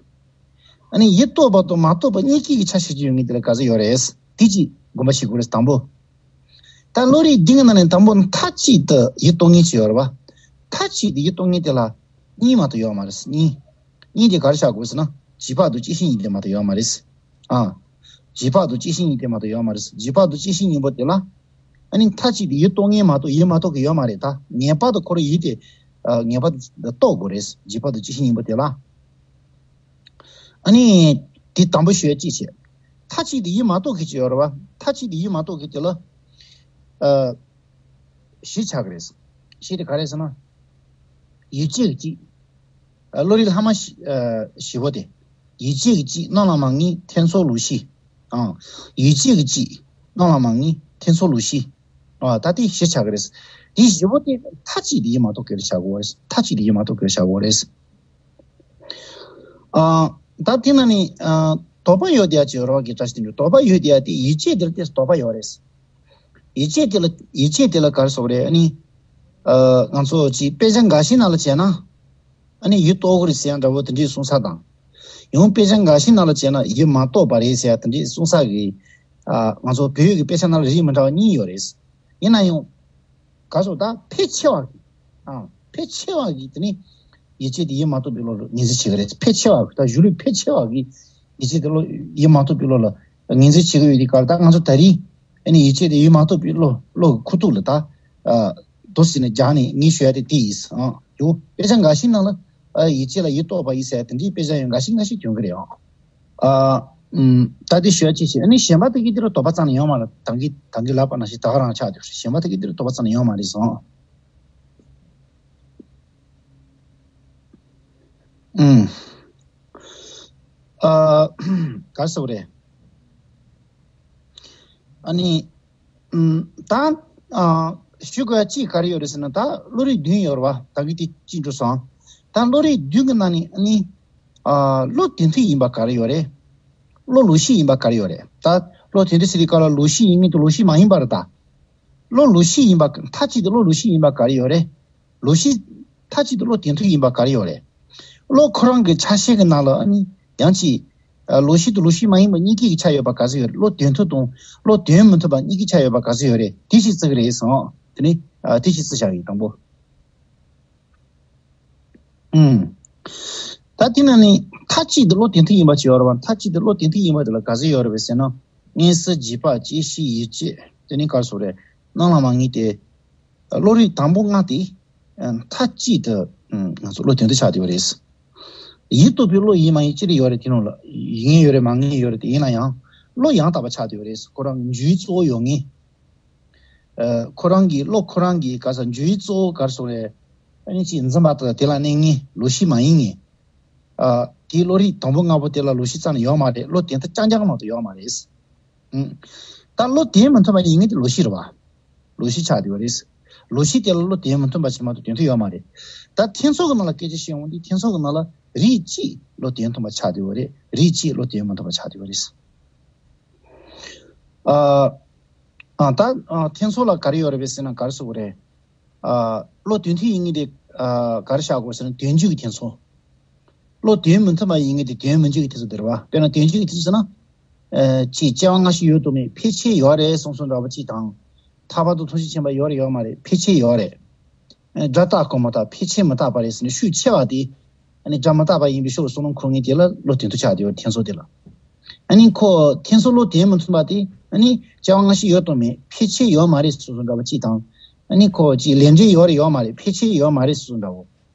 ཨ་ནི་ཡིད་རྟོག་པ་དང་མ་རྟོག་པ་གཉིས་ཀྱི་ཆ་ཤས་ཅིག་ཡོད་མཁན་དེ་ལ་ག་ཚོད་ཡོད་རེད། དེ་གཅིག་དགོངས་པ་བཞེས་དགོས་རེད། དང་པོ། ད་བློ་རིག་འདི་གི་ནང་ནས་དང་པོ་མཐའ་གཅིག་ཏུ་ཡིད་རྟོག་མཁན་ཅིག་ཡོད་རེད་བ། མཐའ་གཅིག་ཏུ་ཡིད་རྟོག་མཁན་དེ་ལ་གཉིས་མ་གཏོགས་ཡོད་མ་རེད། གཉིས། གཉིས་དེ་ག་རེ་བཞག་དགོས་ཟེར་ན། རྗེས་དཔག་དང་བཅད་ཤེས་གཉིས་དེ་མ་གཏོགས་ཡོད་མ་རེད། ཨ། རྗེས་དཔག་དང་བཅད་ཤེས་གཉིས་དེ་མ་གཏོགས་ཡོད་མ་རེད། རྗེས་དཔག་དང་བཅད་ཤེས་གཉིས་པོ་དེ་ལ། ཨ་ནི་མཐའ་གཅིག་ཏུ་ཡིད་རྟོག་མཁན་མ་གཏོགས་ཡིད་མ་རྟོག་མཁན་ཡོད་མ་རེད། ད་ངེས་པར་དུ་ཁོ་རང་ཡིད་དེ་ཨ་ངེས་པར་དུ་རྟོག་དགོས་རེད། རྗེས་དཔག་དང་བཅད་ཤེས་གཉིས་པོ་དེ་ལ། ཨ་ནི་དེ་དང་པོ་ཞུ་ཡ་གཅིག་བྱས། མཐའ་གཅིག་ཏུ་ཡིད་མ་རྟོག་མཁན་ཅིག་ཡོད་རེད་བ། མཐའ་གཅིག་ཏུ་ཡིད་མ་རྟོག་མཁན་དེ་ལ་ཨ་བཞི་ཆགས་ཀྱི་རེད། བཞི་དེ་ག་རེ་ཟེར་ན། ཡིད་དཔྱོད་ཀྱི་གཅིག་ཨ་བློ་རིག་ལྷག་མ་བཞི་ཨ་བཞི་པོ་དེ། ཡིད་དཔྱོད་ཀྱི་གཅིག་རྣམ་ལ་མ་ངེས་ཐེ་ཚོམ་ལོག་ཤེས། ཨང་། ཡིད་དཔྱོད་ཀྱི་གཅིག་རྣམ་ལ་མ་ངེས་ཐེ་ཚོམ་ལོག་ཤེས། ཨ་ད་དེ་བཞི་ཆགས་ཀྱི་རེད། དེ་བཞི་པོ་དེ་མཐའ་གཅིག་ཏུ་ཡིད་མ་རྟོག་གི་རེད་བྱ་དགོས་རེད། མཐའ་གཅིག་ཏུ་ཡིད་མ་རྟོག་གི་རེད་བྱ་དགོས་རེད། ཨ། ད་དེ་ན་ནི་ཨ། དོགས་པ་ཡོད་དེ་ཡ་ཅིག་ཡོད་རོགས་ཀྱི་བཀྲ་ཤིས་དོན་གྲུབ། དོགས་པ་ཡོད་དེ་ཡ་དེ་ཡིད་ཆེས་དེ་ལ་དེ་དོགས་པ་ཡོད་རེད། ཡིད་ཆེས་དེ་ལ་ཡིད་ཆེས་དེ་ལ་ག་རེ་ཟེར་དགོས་རེད། ཨ་ནི་ཨ། ང་ཚོ་ཅིག་དཔེ་ཆ་འགའ་ཞིག་ནང་ལ་བྱས་ན་ཨ་ནི་ཡིད་རྟོག་གི་རེད་ཟེར་ཡ་འདྲ་བོ་དེ་འདྲའི་གསུང་ས་དང་། ཡང་དཔེ་ཆ་འགའ་ཞིག་ནང་ལ་བྱས་ན་ཡིད་མ་རྟོག་པ་རེད་ཟེར་ཡ་དེ་འདྲའི་གསུང་ས་གི། ཨ། ང་ཚོ་བོད་ཡིག་གི་དཔེ་ཆ་ནང་ལ་རིགས་མི་འདྲ་བ་གཉིས་ཡོད་རེད། ཡིན་ན་ཡང་། ག་སོ་ད་ཕལ་ཆེ་བ་གི། ཨ། ཕལ་ཆེ་བ་གི་དེ་ནི་ཡིད་ཆེས་དེ་ཡིད་མ་རྟོག་པའི་བློ་ལ་ངེས་འཛིན་བྱེད་ཀྱི་རེད། ཕལ་ཆེ་བ་གི་ད་གཞུང་ལུགས་ཕལ་ཆེ་བ་གི་ཡིད་ཆེས་དེ་བློ་ཡིད་མ་རྟོག་པའི་བློ་ལ་ངེས་འཛིན་བྱེད་ཀྱི་ཡོད་དེ་ག་ད་ང་ཚོ་ད་རིང་ཨ་ནི་ཡིད་ཆེས་དེ་ཡིད་མ་རྟོག་པའི་བློ་བློ་གི་ཁུ་ཐུག་ལ་ད། ཨ། དོ་ཟེར་ནས་རྒྱག་ནས་ངས་ཞུ་ཡ་དེ་དེ་ཡིན། ཨ། ཡོ་དཔེ་ཆ་འགའ་ཞིག་ནང་ལ། ཨ། ཡིད་ཆེས་ལ་ཡིད་རྟོག་པ་ཡིན་ཟེར་ཡ་དེ་འདྲའི་དཔེ་ཆ་ཡང་འགའ་ཞིག་འགའ་ཞིག་ཐོན་གི་རེད། ཨ། ཨ། ཨུམ། ད་དེ་ཞུ་ཡ་ཅིག་བྱས། ཨ་ནི་གཞན་པ་དེ་གི་དེ་ལ་དོགས་པ་རྩ་ནས་ཡོད་མ་རེད། ད་གིན་ད་གིན་ལབ་པ་ནང་བཞིན་ད་ག་རང་ཆགས་འདུག་གཞན་པ་དེ་གི་དེ་ལ་དོགས་པ་རྩ་ནས་ཡོད་མ་རེད་སོང་། ཨུམ། ཨ། ག་རེ་ཟེར་དགོས་རེད། ཨ་ནི། ཨུམ། ད། ཨ། ཞུ་དགོས་ཡ་གཅིག་ག་རེ་ཡོད་རེད་ཟེར་ན། ད་བློ་རིག་བདུན་ཡོད་རེད་བ། ད་གི་དེ་གཅིག་འགྲོ་སོང་། ད་བློ་རིག་བདུན་གི་ནང་ནས་ཨ་ནི། ཨ། བློ་དོན་མཐུན་ཡིན་པ་ག་རེ་ཡོད་རེད། བློ་ལོག་ཤེས་ཡིན་པ་ག་རེ་ཡོད་རེད། ད་བློ་དོན་མཐུན་ཟེར་དུས་སྐབས་ལ་ལོག་ཤེས་ཡིན་མིན་དང་ལོག་ཤེས་མ་ཡིན་པ་རེད་ད། བློ་ལོག་ཤེས་ཡིན་པ། མཐའ་གཅིག་ཏུ་བློ་ལོག་ཤེས་ཡིན་པ་ག་རེ་ཡོད་རེད། ལོག་ཤེས། མཐའ་གཅིག་ཏུ་བློ་དོན་མཐུན་ཡིན་པ་ག་རེ་ཡོད་རེད། བློ་ཁོ་རང་གི་ཆ་ཤས་ཀྱི་ནང་ལ་ཨ་ནི་ཡང་ཅིག་ཨ། ལོག་ཤེས་དང་ལོག་ཤེས་མ་ཡིན་པ་གཉིས་ཀའི་ཆ་ཡོད་པ་ག་ཚོད་ཡོད་རེད། བློ་དོན་མཐུན་དང་བློ་དོན་མི་མཐུན་པ་གཉིས་ཀའི་ཆ་ཡོད་པ་ག་ཚོད་ཡོད་རེད། དེ་ཞིག་བརྩི་གི་རེད་སོང་། དེ་ནི། ཨ། དེ་ཞིག་བརྩི་བཞག་ཡིན་དང་པོ། ཨུམ། ད་དེ་ནང་ནས་མཐའ་གཅིག་ཏུ་བློ་དོན་མཐུན་ཡིན་པ་ཅིག་ཡོད་རེད་བ། མཐའ་གཅིག་ཏུ་བློ་དོན་མཐུན་ཡིན་པ་དེ་ལ་ག་ཚོད་ཡོད་རེད་བས་ཟེར་ན། མངོན་གསལ་རྗེས་དཔག་བཅད་ཤེས་ཡིད་དཔྱོད། དེ་ནི་ག་རེ་ཟེར་དགོས་རེད། རྣམ་ལ་མ་ངེས་ཏེ། བློ་རིག་དང་པོ་ལྔ་དེ། ཨ། མཐའ་གཅིག་ཏུ། ཨ། ང་ཚོ་བློ་དོན་མཐུན་ཆགས་བསྡད་པ་རེད། ཡིད་རྟོག་པའི་བློ་ཡིན་མ་ཡིན་ཅི་རིགས་ཡོད་རེད། དེ་ནང་ལ་ཡིན་ཡོད་རེད་མ་ངེས་ཡོད་རེད། དེ་ཡིན་ན་ཡང་བློ་ཡང་དག་པ་ཆགས་བསྡད་པ་རེད། ཁོ་རང་འཇུག་ཡུལ་གཙོ་བོ་ཡོད་ངེས། ཨ། ཁོ་རང་གི་བློ་ཁོ་རང་གི་ག་ས་འཇུག་ཡུལ་གཙོ་བོ་ག་རེ་ཟེར་དགོས་རེད། ཨ་ནི་ཅིག་འཛིན་པ་དང་དེ་ལ་གནས་ངེས། ལོག་ཤེས་མ་ཡིན་ངེས། ཨ། དེའི་བློ་རིག་དང་པོ་ལྔ་པོ་དེ་ལ་ལོག་ཤེས་རྩ་ནས་ཡོད་མ་རེད། བློ་དོན་མཐུན་རྐྱང་རྐྱང་མ་གཏོགས་ཡོད་མ་རེད། ཨང་། ད་བློ་དོན་མི་མཐུན་པ་ཡིན་ངེས་དེ་ལོག་ཤེས་རེད་བ། ལོག་ཤེས་ཆགས་བསྡད་པ་རེད། ལོག་ཤེས་དེ་ལ་བློ་དོན་མི་མཐུན་པ་ཞིག་མ་གཏོགས་དོན་མཐུན་ཡོད་མ་རེད། ད་ཐེ་ཚོམ་གྱི་ནང་ལ་སྐད་ཆ་བཤད་འོང་དུས་ཐེ་ཚོམ་གྱི་ནང་ལ་རིགས་གཅིག་བློ་དོན་མཐུན་པ་ཆགས་བསྡད་པ་རེད། རིགས་གཅིག་བློ་དོན་མི་མཐུན་པ་ཆགས་བསྡད་པ་རེད། ཨ། ཨ། ད། ཨ། ཐེ་ཚོམ་ལ་ག་རེ་ཡོད་རེད་བས་ཟེར་ན་ག་རེ་ཟེར་དགོས་རེད། ཨ། བློ་དོན་མཐུན་ཡིན་ངེས་དེ། ཨ། ག་རེ་བཞག་དགོས་ཟེར་ན་དོན་འཇུག་གི་ཐེ་ཚོམ། བློ་དོན་མི་མཐུན་པ་ཡིན་ངེས་དེ་དོན་མི་འཇུག་གི་ཐེ་ཚོམ་དེ་རེད་བ། དཔེར་ན་དོན་འཇུག་གི་ཐེ་ཚོམ་ཟེར་ན། ཨ། ཅིག་སྐྱེ་བ་སྔ་ཕྱི་ཡོད་དང་མེད་ཕལ་ཆེར་ཡོད་རེད་གསུངས་སོང་འདྲ་བོ་ཅིག་དང་། ཐར་པ་དང་ཐམས་ཅད་མཁྱེན་པ་ཡོད་རེད་ཡོད་མ་རེད། ཕལ་ཆེར་ཡོད་རེད། ཨ། སྒྲ་རྟག་གོ་མ་རྟག་ཕལ་ཆེར་མི་རྟག་པ་རེད་ཟེར་ནས་ཤུགས་ཆེ་བ་དེ། ཨ་ནི་སྒྲ་མི་རྟག་པ་ཡིན་པའི་ཕྱོགས་ལ་བསམ་བློ་འཁོར་མཁན་དེ་ལ་བློ་དོན་མཐུན་ཆགས་བསྡད་ཡོད་རེད། ཐེ་ཚོམ་དེ་ལ། ཨ་ནི་ཁོ་ཐེ་ཚོམ་བློ་དོན་མི་མཐུན་པ་དེ་ཨ་ནི་སྐྱེ་བ་སྔ་ཕྱི་ཡོད་དང་མེད་ཕལ་ཆེར་ཡོད་མ་རེད་གསུངས་སོང་འདྲ་བོ་ཅིག་དང་། ཨ་ནི་ཁོ་ཅིག་ལས་འབྲས་ཡོད་རེད་ཡོད་མ་རེད། ཕལ་ཆེར་ཡོད་མ་རེད་གསུངས་འདྲ་བོ།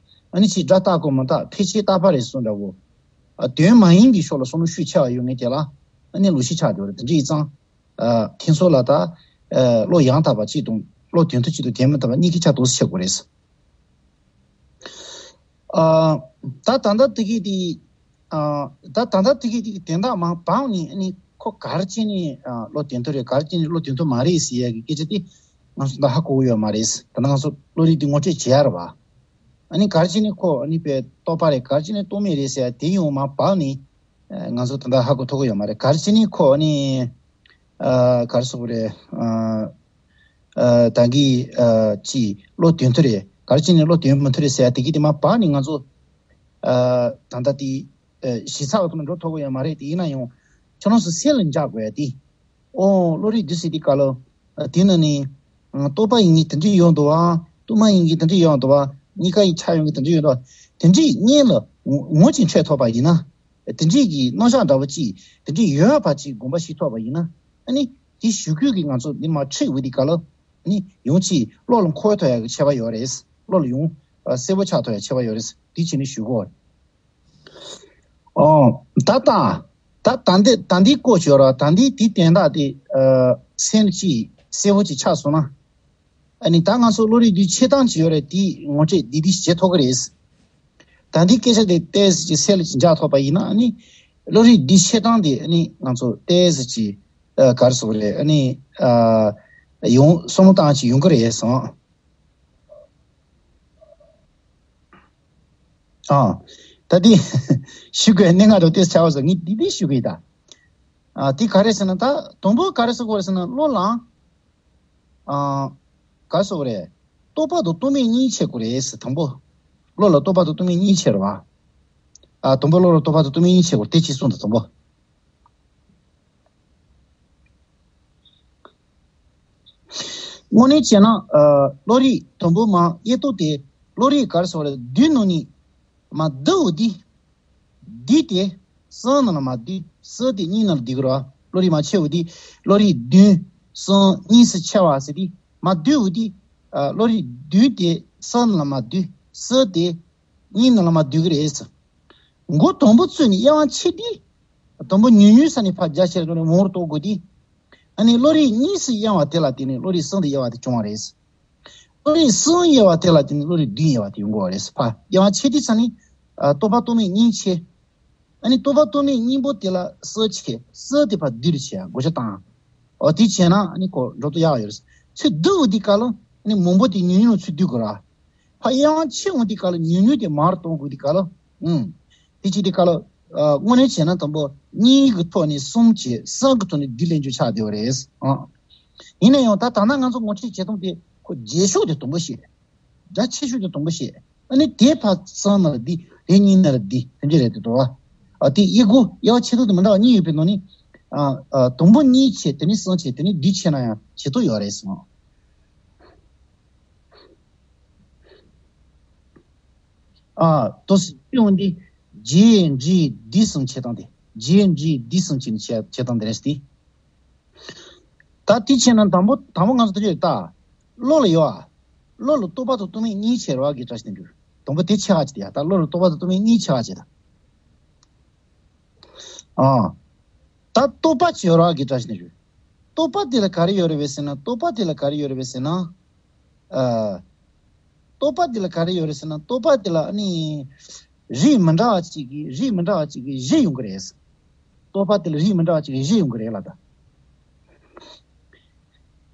ཨ་ནི་ཅིག་སྒྲ་རྟག་གོ་མི་རྟག་ཕལ་ཆེར་རྟག་པ་རེད་གསུངས་འདྲ་བོ། ཨ། དོན་མ་ཡིན་པའི་ཕྱོགས་ལ་བསམ་བློ་ཤུགས་ཆེ་བ་ཡོད་མཁན་དེ་ལ་ཨ་ནི་ལོག་ཤེས་ཆགས་བསྡད་ཡོད་རེད། དེ་འདྲ་ཡིན་ཙང་། ཨ། ཐེ་ཚོམ་ལ་ད། ཨ། བློ་ཡང་དག་པ་གཅིག་དང་བློ་དོན་མཐུན་གཅིག་དང་དོན་མི་མཐུན་པ་གཉིས་ཀྱི་ཆ་འདུག་སེ་ཕྱེ་དགོས་རེད། ཨ། ད་ད་ལྟ་དེ་གི་དེ། ཨ། ད་ད་ལྟ་དེ་གི་དེ་གི་དོན་དག་མར་བབས་ནས་ཨ་ནི་ཁོ་ག་རེ་བྱས་ནས། ཨ། བློ་དོན་མཐུན་རེད། ག་རེ་བྱས་ནས་བློ་དོན་མཐུན་མ་རེད་ཟེར་ཡ་གི་སྐད་ཆ་དེ་ང་ཚོ་ད་ཧ་གོ་གི་ཡོད་མ་རེད། ད་ལྟ་ང་ཚོ་བློ་རིག་དེ་ངོ་སྤྲོད་བྱེད་ཡ་རེད་བ། ཨ་ནི་ག་རེ་བྱས་ནས་ཁོ་ཨ་ནི་དཔེ་རྟོག་པ་རེད། ག་རེ་བྱས་ནས་རྟོག་མེད་རེད་ཟེར་ཡ་དེ་ཡང་མར་བབས་ནས། ཨ། ང་ཚོ་ད་ལྟ་ཧ་གོ་ཐུབ་ཀྱི་ཡོད་མ་རེད། ག་རེ་བྱས་ནས་ཁོ་ཨ་ནི། ཨ། ག་རེ་ཟེར་དགོས་རེད། ཨ། ཨ། ད་གིན། ཨ། ཅིག་བློ་དོན་མཐུན་རེད། ག་རེ་བྱས་ནས་བློ་དོན་མི་མཐུན་རེད་ཟེར་ཡ་དེ་གི་དེ་མར་བབས་ནས་ང་ཚོ། ཨ། ད་ལྟ་དེ། ཨ། ཞིབ་ཚགས་ཐོག་ནས་འགྲོ་ཐུབ་ཀྱི་ཡོད་མ་རེད། དེ་ཡིན་ན་ཡང་ཁྱོད་རང་ཚོ་སེམས་ལ་འཇགས་དགོས་ཡ་དེ། ཨོ། བློ་རིག་འདི་ཟེར་དུས་སྐབས་ལ། ཨ། དེ་ནང་ནས། ཨ། རྟོག་པ་ཡིན་ངེས་དེ་འདྲས་ཡོད་འདུག་བ། རྟོག་མ་ཡིན་གྱི་དེ་འདྲས་ཡོད་འདུག་བ། གཉིས་ཀ་ཡི་ཆ་ཡོང་གི་དེ་འདྲས་ཡོད་འདུག་བ། དེ་འདྲས་གཉིས་ལ་ངོ་ངོ་ཅིག་འཕྲད་ཐུབ་པ་ཡིན་ན། དེ་འདྲས་ཀྱི་རྣམ་གཞག་འདྲ་བོ་ཅིག་དེ་འདྲས་ཡོད་པ་ཅིག་དགོངས་པ་བཞེས་ཐུབ་པ་ཡིན་ན། ཨ་ནི་དེ་ཞུ་དགོས་ཀྱི་ང་ཚོ་འདི་མར་ཁྲིད་འོས་དེ་ག་ལ། ཨ་ནི་ཡང་ཅིག་བློ་ལ་འཁོར་ཐུབ་ཡ་གི་ཆེ་བ་ཡོད་རེད། བློ་ལ་ཡང་གསལ་པོ་ཆགས་ཐུབ་ཡ་ཆེ་བ་ཡོད་རེད། དེ་བྱས་ནས་ཞུ་དགོས། ཨོ། ད་ལྟ། ད་ད་འདི་ད་འདི་བཀོད་ཆོག་ར། ད་འདི་དེ་དོན་དག་དེ། ཨ། སེམས་ཀྱིས་གསལ་པོ་ཅིག་ཆགས་སོང་ན། ཨ་ནི་ད་ང་ཚོ་བློ་རིག་འདི་འཆད་སྟངས་ཅིག་ཡོད་རེད། དེ་ངོ་སྤྲོད་འདི་འདི་བྱེད་ཐུབ་ཀྱི་རེད། ད་འདི་སྐད་ཆ་དེ་ཏོག་ཙམ་ཅིག་སེམས་ལ་ཅིག་འཇགས་ཐུབ་པ་ཡིན་ན། ཨ་ནི་བློ་རིག་འདི་འཆད་སྟངས་དེ་ཨ་ནི་ང་ཚོ་ཏོག་ཙམ་ཅིག་ཨ། ག་རེ་ཟེར་དགོས་རེད། ཨ་ནི། ཨ། ཡོང་བསམ་བློ་བཏང་ཅིག་ཡོང་གི་རེད་སོང་། ཨ། ད་དེ་ཞུ་དགོས་གནད་འགག་འགྲོ་དེ་ཆགས་པ་སོ་ངས་དེ་དེ་ཞུ་གི་ཡིན་ད། ཨ་དེ་ག་རེ་ཟེར་ན་ད་དང་པོ་ག་རེ་ཟེར་དགོས་རེད་ཟེར་ན་བློ་ལ། ཨ་ག་རེ་ཟེར་དགོས་རེད། རྟོག་པ་དང་རྟོག་མེད་གཉིས་ཕྱེ་དགོས་རེད་ཟེར་དང་པོ། བློ་ལ་རྟོག་པ་དང་རྟོག་མེད་གཉིས་ཕྱེ་རེད་བ། ཨ་དང་པོ་བློ་ལ་རྟོག་པ་དང་རྟོག་མེད་གཉིས་ཕྱེ་དགོས་དེ་གཅིག་གསུངས་ད་དང་པོ། དངོས་གནས་བྱས་ན། ཨ་བློ་རིག་དང་པོ་མ་དབྱེ་རྟོག་དེ་བློ་རིག་ག་རེ་ཟེར་དགོས་རེད་བསྡུས་ནོ་ནི། མ་བསྡུ་བ་འདི། འདི་དེ་གསུམ་ནང་ལ་མ་བསྡུས་གསུམ་དེ་གཉིས་ནང་ལ་བསྡུས་ཀྱི་རེད་བ། བློ་རིག་མ་ཕྱེ་བ་འདི་བློ་རིག་བདུན་གསུམ་གཉིས་སུ་ཕྱེ་བ་ཟེར་དེ་མ་བསྡུ་བ་འདི། ཨ་བློ་རིག་བདུན་དེ་གསུམ་ནང་ལ་མ་བསྡུས་གསུམ་དེ་གཉིས་ནང་ལ་མ་བསྡུས་ཀྱི་རེད། མགོ་དང་པོ་ཚུད་ནས་དབྱེ་བ་ཕྱེ་དུས། དང་པོ་ཉུང་ཉུང་ས་ནས་ཕར་རྒྱ་ཆེར་འགྲོ་ནས་མང་རུ་གཏོང་དགོས་དུས། ཨ་ནི་བློ་རིག་གཉིས་སུ་དབྱེ་བ་དེ་ལ་བརྟེན་ནས་བློ་རིག་གསུམ་དུ་དབྱེ་བ་དེ་བྱུང་བ་རེད། བློ་རིག་གསུམ་དབྱེ་བ་དེ་ལ་བརྟེན་ནས་བློ་རིག་བདུན་དབྱེ་བ་དེ་ཡོང་གི་ཡོད་རེད། ཕར་དབྱེ་བ་ཕྱེ་དུས་ཙ་ནི། ཨ་རྟོག་པ་རྟོག་མེད་གཉིས་ཕྱེ། ཨ་ནི་རྟོག་པ་རྟོག་མེད་གཉིས་པོ་དེ་ལ་གསུམ་ཕྱེ་གསུམ་དེ་ཕར་བསྡུས་ཏེ་བྱས་བགོ་བཤའ་བཏང་། འོ་དེ་བྱས་ན་ཨ་ནི་ཁོ་འགྲོ་དུས་ཡག་ཡོད་རེད། ཚུར་བསྡུ་བ་དེ་ག་ལ་ཨ་ནི་མང་པོ་དེ་ཉུང་ཉུང་ཚུར་བསྡུ་དགོས་ར། ཕ་གཡང་ཆེ་འོང་དེ་ག་ལ་ཉུང་ཉུང་དེ་མར་གཏོང་དགོས་དེ་ག་ལ། ཨུམ། དེ་ཅི་དེ་ག་ལ། ཨ་དངོས་གནས་བྱས་ན་དང་པོ་གཉིས་ཀྱི་ཐོག་ནས་གསུམ་བྱས་གསུམ་གྱི་ཐོག་ནས་འདི་ལེན་རྒྱུ་ཆགས་བསྡད་པ་རེད། ཨ། ཡིན་ན་ཡང་ད་ད་ལྟ་ང་ཚོ་ངོ་སྤྲོད་བྱེད་སྟངས་དེ་ཁོ་རྒྱས་ཤོས་དེ་དང་པོ་བཤད། རྒྱ་ཆེ་ཤོས་དེ་དང་པོ་བཤད། ཨ་ནི་དེ་ཕར་གསུམ་ནང་ལ་འདི་དེ་གཉིས་ནང་ལ་འདི་དེ་འདྲ་རེད་དེ་འདུག་བ། ཨ་དེ་དབྱེ་སྒོ་དབྱེ་བ་ཕྱེ་ཐུབ་དེ་མི་འདྲ་བ་གཉིས་ཡོད་པའི་ནང་ནས། ཨ་ཨ་དང་པོ་གཉིས་བྱས་དེ་ནས་གསུམ་བྱས་དེ་ནས་བསྡུས་བྱས་ན་ཡང་བྱེད་ཐུབ་ཡོད་རེད་གསུངས། ཨ་ཏོ་སི་ཡོང་འདི་རྗེས་འབྲས་འདི་གསུམ་བྱེད་སྟངས་དེ། རྗེས་འབྲས་འདི་གསུམ་བྱེད་ནས་བྱེད་བྱེད་སྟངས་དེ་རེད་དེ། ད་དེ་བྱས་ན་དང་པོ་དང་པོ་ང་ཚོ་དེ་རེད་ད། བློ་ལ་ཡོད་ཨ། བློ་ལ་རྟོག་པ་དང་རྟོག་མེད་གཉིས་ཕྱེ་རེད་བ་གི་བཀྲ་ཤིས་དོན་གྲུབ། དང་པོ་དེ་ཕྱེ་བ་ཅིག་དེ་ཡ་ད་བློ་ལ་རྟོག་པ་དང་རྟོག་མེད་གཉིས་ཕྱེ་བ་ཅིག་ད། ཨ། ད་རྟོག་པ་ཅིག་ཡོད་རེད་བ་གི་བཀྲ་ཤིས་དོན་གྲུབ། རྟོག་པ་དེ་ལ་ག་རེ་ཡོད་རེད་བས་ཟེར་ན་རྟོག་པ་དེ་ལ་ག་རེ་ཡོད་རེད་བས་ཟེར་ན། ཨ། རྟོག་པ་དེ་ལ་ག་རེ་ཡོད་རེད་ཟེར་ན་རྟོག་པ་དེ་ལ་ཨ་ནི། རིགས་མི་འདྲ་བ་ཅིག་གིས་རིགས་མི་འདྲ་བ་ཅིག་གིས་བཞི་ཡོང་གི་རེད། རྟོག་པ་དེ་ལ་རིགས་མི་འདྲ་བ་ཅིག་གིས་བཞི་ཡོང་གི་རེད་ལ་ད།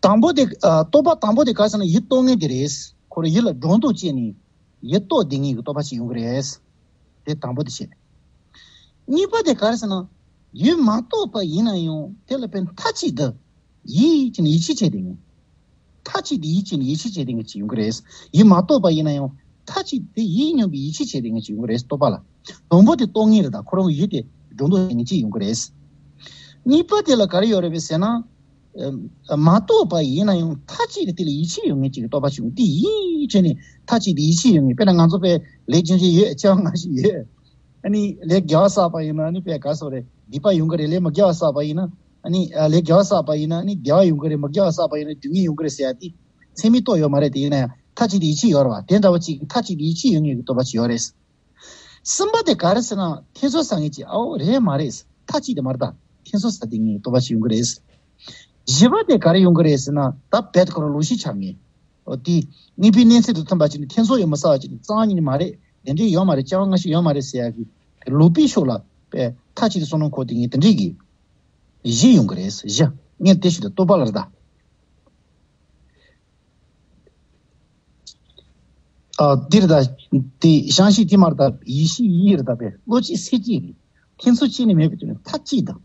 དང་པོ་དེ་ཨ་རྟོག་པ་དང་པོ་དེ་ག་རེ་ཟེར་ན་ཡིད་རྟོག་མཁན་དེ་རེད། ཁོ་རང་ཡིད་ལ་སྒྲོ་འདོགས་བཅད་ནས་ཡིད་རྟོག་བསྡད་མཁན་གྱི་རྟོག་པ་ཅིག་ཡོང་གི་རེད། དེ་དང་པོ་དེ་བྱས། གཉིས་པ་དེ་ག་རེ་ཟེར་ན། ཡིད་མ་རྟོག་པ་ཡིན་ན་ཡང་དེ་ལ་དཔེ་མཐའ་གཅིག་ཏུ་ཡིད་ཀྱི་ནི་ཡིད་ཆེས་བྱས་ཏེ་ཡིན། མཐའ་གཅིག་ཏུ་ཡིད་ཀྱི་ནི་ཡིད་ཆེས་བྱས་ཏེ་ངེས་ཅིག་ཡོང་གི་རེད། ཡིད་མ་རྟོག་པ་ཡིན་ན་ཡང་མཐའ་གཅིག་ཏུ་ཡིད་མཉམ་པའི་ཡིད་ཆེས་བྱས་ཏེ་ངེས་ཅིག་ཡོང་གི་རེད་རྟོག་པ་ལ། དང་པོ་དེ་རྟོག་ངེས་རེད་ད་ཁོ་རང་གི་ཡིད་དེ་སྒྲོ་འདོགས་ངེས་ཅིག་ཡོང་གི་རེད། གཉིས་པ་དེ་ལ་ག་རེ་ཡོད་རེད་པས་ཟེར་ན། ཨ་མ་རྟོགས་པ་ཡིན་ན་ཡང་མཐའ་གཅིག་ཏུ་དེ་ལ་ཡིད་ཆེས་ཡོད་ངེས་ཅིག་གི་རྟོག་པ་བྱུང་དེ་ཡིད་ཆེས་ནས་མཐའ་གཅིག་ཏུ་ཡིད་ཆེས་ཡོད་ངེས་དཔེར་ན་ང་ཚོ་པའི་ལས་རྒྱུ་འབྲས་ཡོད་བྱ་བ་ང་ཞིག་ཡོད། ཨ་ནི་ལས་དགེ་བ་བསགས་པ་ཡིན་ན་ཨ་ནི་པས་ག་སོ་རེད་སྡིག་པ་ཡོང་གི་རེད་ལས་མ་དགེ་བ་བསགས་པ་ཡིན་ན་ཨ་ནི་ལས་དགེ་བ་བསགས་པ་ཡིན་ན་ཨ་ནི་བདེ་བ་ཡོང་གི་རེད་མ་དགེ་བ་བསགས་པ་ཡིན་ན་སྡུག་བསྔལ་ཡོང་གི་རེད་ཟེར་ཡ་དེ་ཚད་མའི་རྟོགས་ཡོད་མ་རེད་དེ་ཡིན་ན་ཡང་མཐའ་གཅིག་ཏུ་ཡིད་ཆེས་ཡོད་རེད་བ་དེ་འདྲ་བ་ཅིག་མཐའ་གཅིག་ཏུ་ཡིད་ཆེས་ཡོད་ངེས་ཀྱི་རྟོག་པ་ཅིག་ཡོད་རེད། གསུམ་པ་དེ་ག་རེ་ཟེར་ན་ཐེ་ཚོམ་ཟ་ངེས་ཀྱི་ཨའོ་རེད་མ་རེད་མཐའ་གཅིག་དེ་མ་རེད་ད་ཐེ་ཚོམ་ཟ་དེ་ངེས་རྟོག་པ་ཅིག་ཡོང་གི་རེད། བཞི་པ་དེ་ག་རེ་ཡོང་གི་རེད་ཟེར་ན་ད་བེད་ཁོ་རང་ལོག་ཤེས་ཆགས་ངེས། ཨོ་དེ་དངོས་པོའི་གནས་ཚུལ་དང་མཐུན་པ་ཅིག་ནི་ཐེ་ཚོམ་ཡོད་མ་ཟ་བ་ཅིག་ནི་རྩ་བ་ཉིད་ནས་མ་རེད་དེ་འདྲའི་ཡོད་མ་རེད་བྱ་བ་ང་ཞིག་ཡོད་མ་རེད་ཟེར་ཡ་གི་ལོག་པའི་ཕྱོགས་ལ་པས་མཐའ་གཅིག་ཏུ་བསམ་བློ་འཁོར་དེ་ངེས་དེ་འདྲའི་གི་བཞི་ཡོང་གི་རེད་བཞི་ངས་དེ་ཞུ་དེ་རྟོག་པ་ལ་རེད་ད། ཨ་འདིར་ད་དེ་བྱང་ཤེས་དེ་མར་ད་ཡེ་ཤེས་ཡིད་རེད་ད་པས་བློ་གཅིག་སེམས་གཅིག་རེད། ཐེ་ཚོམ་གཅིག་ནས་མེད་པའི་དོན་ནི་མཐའ་གཅིག་དང་།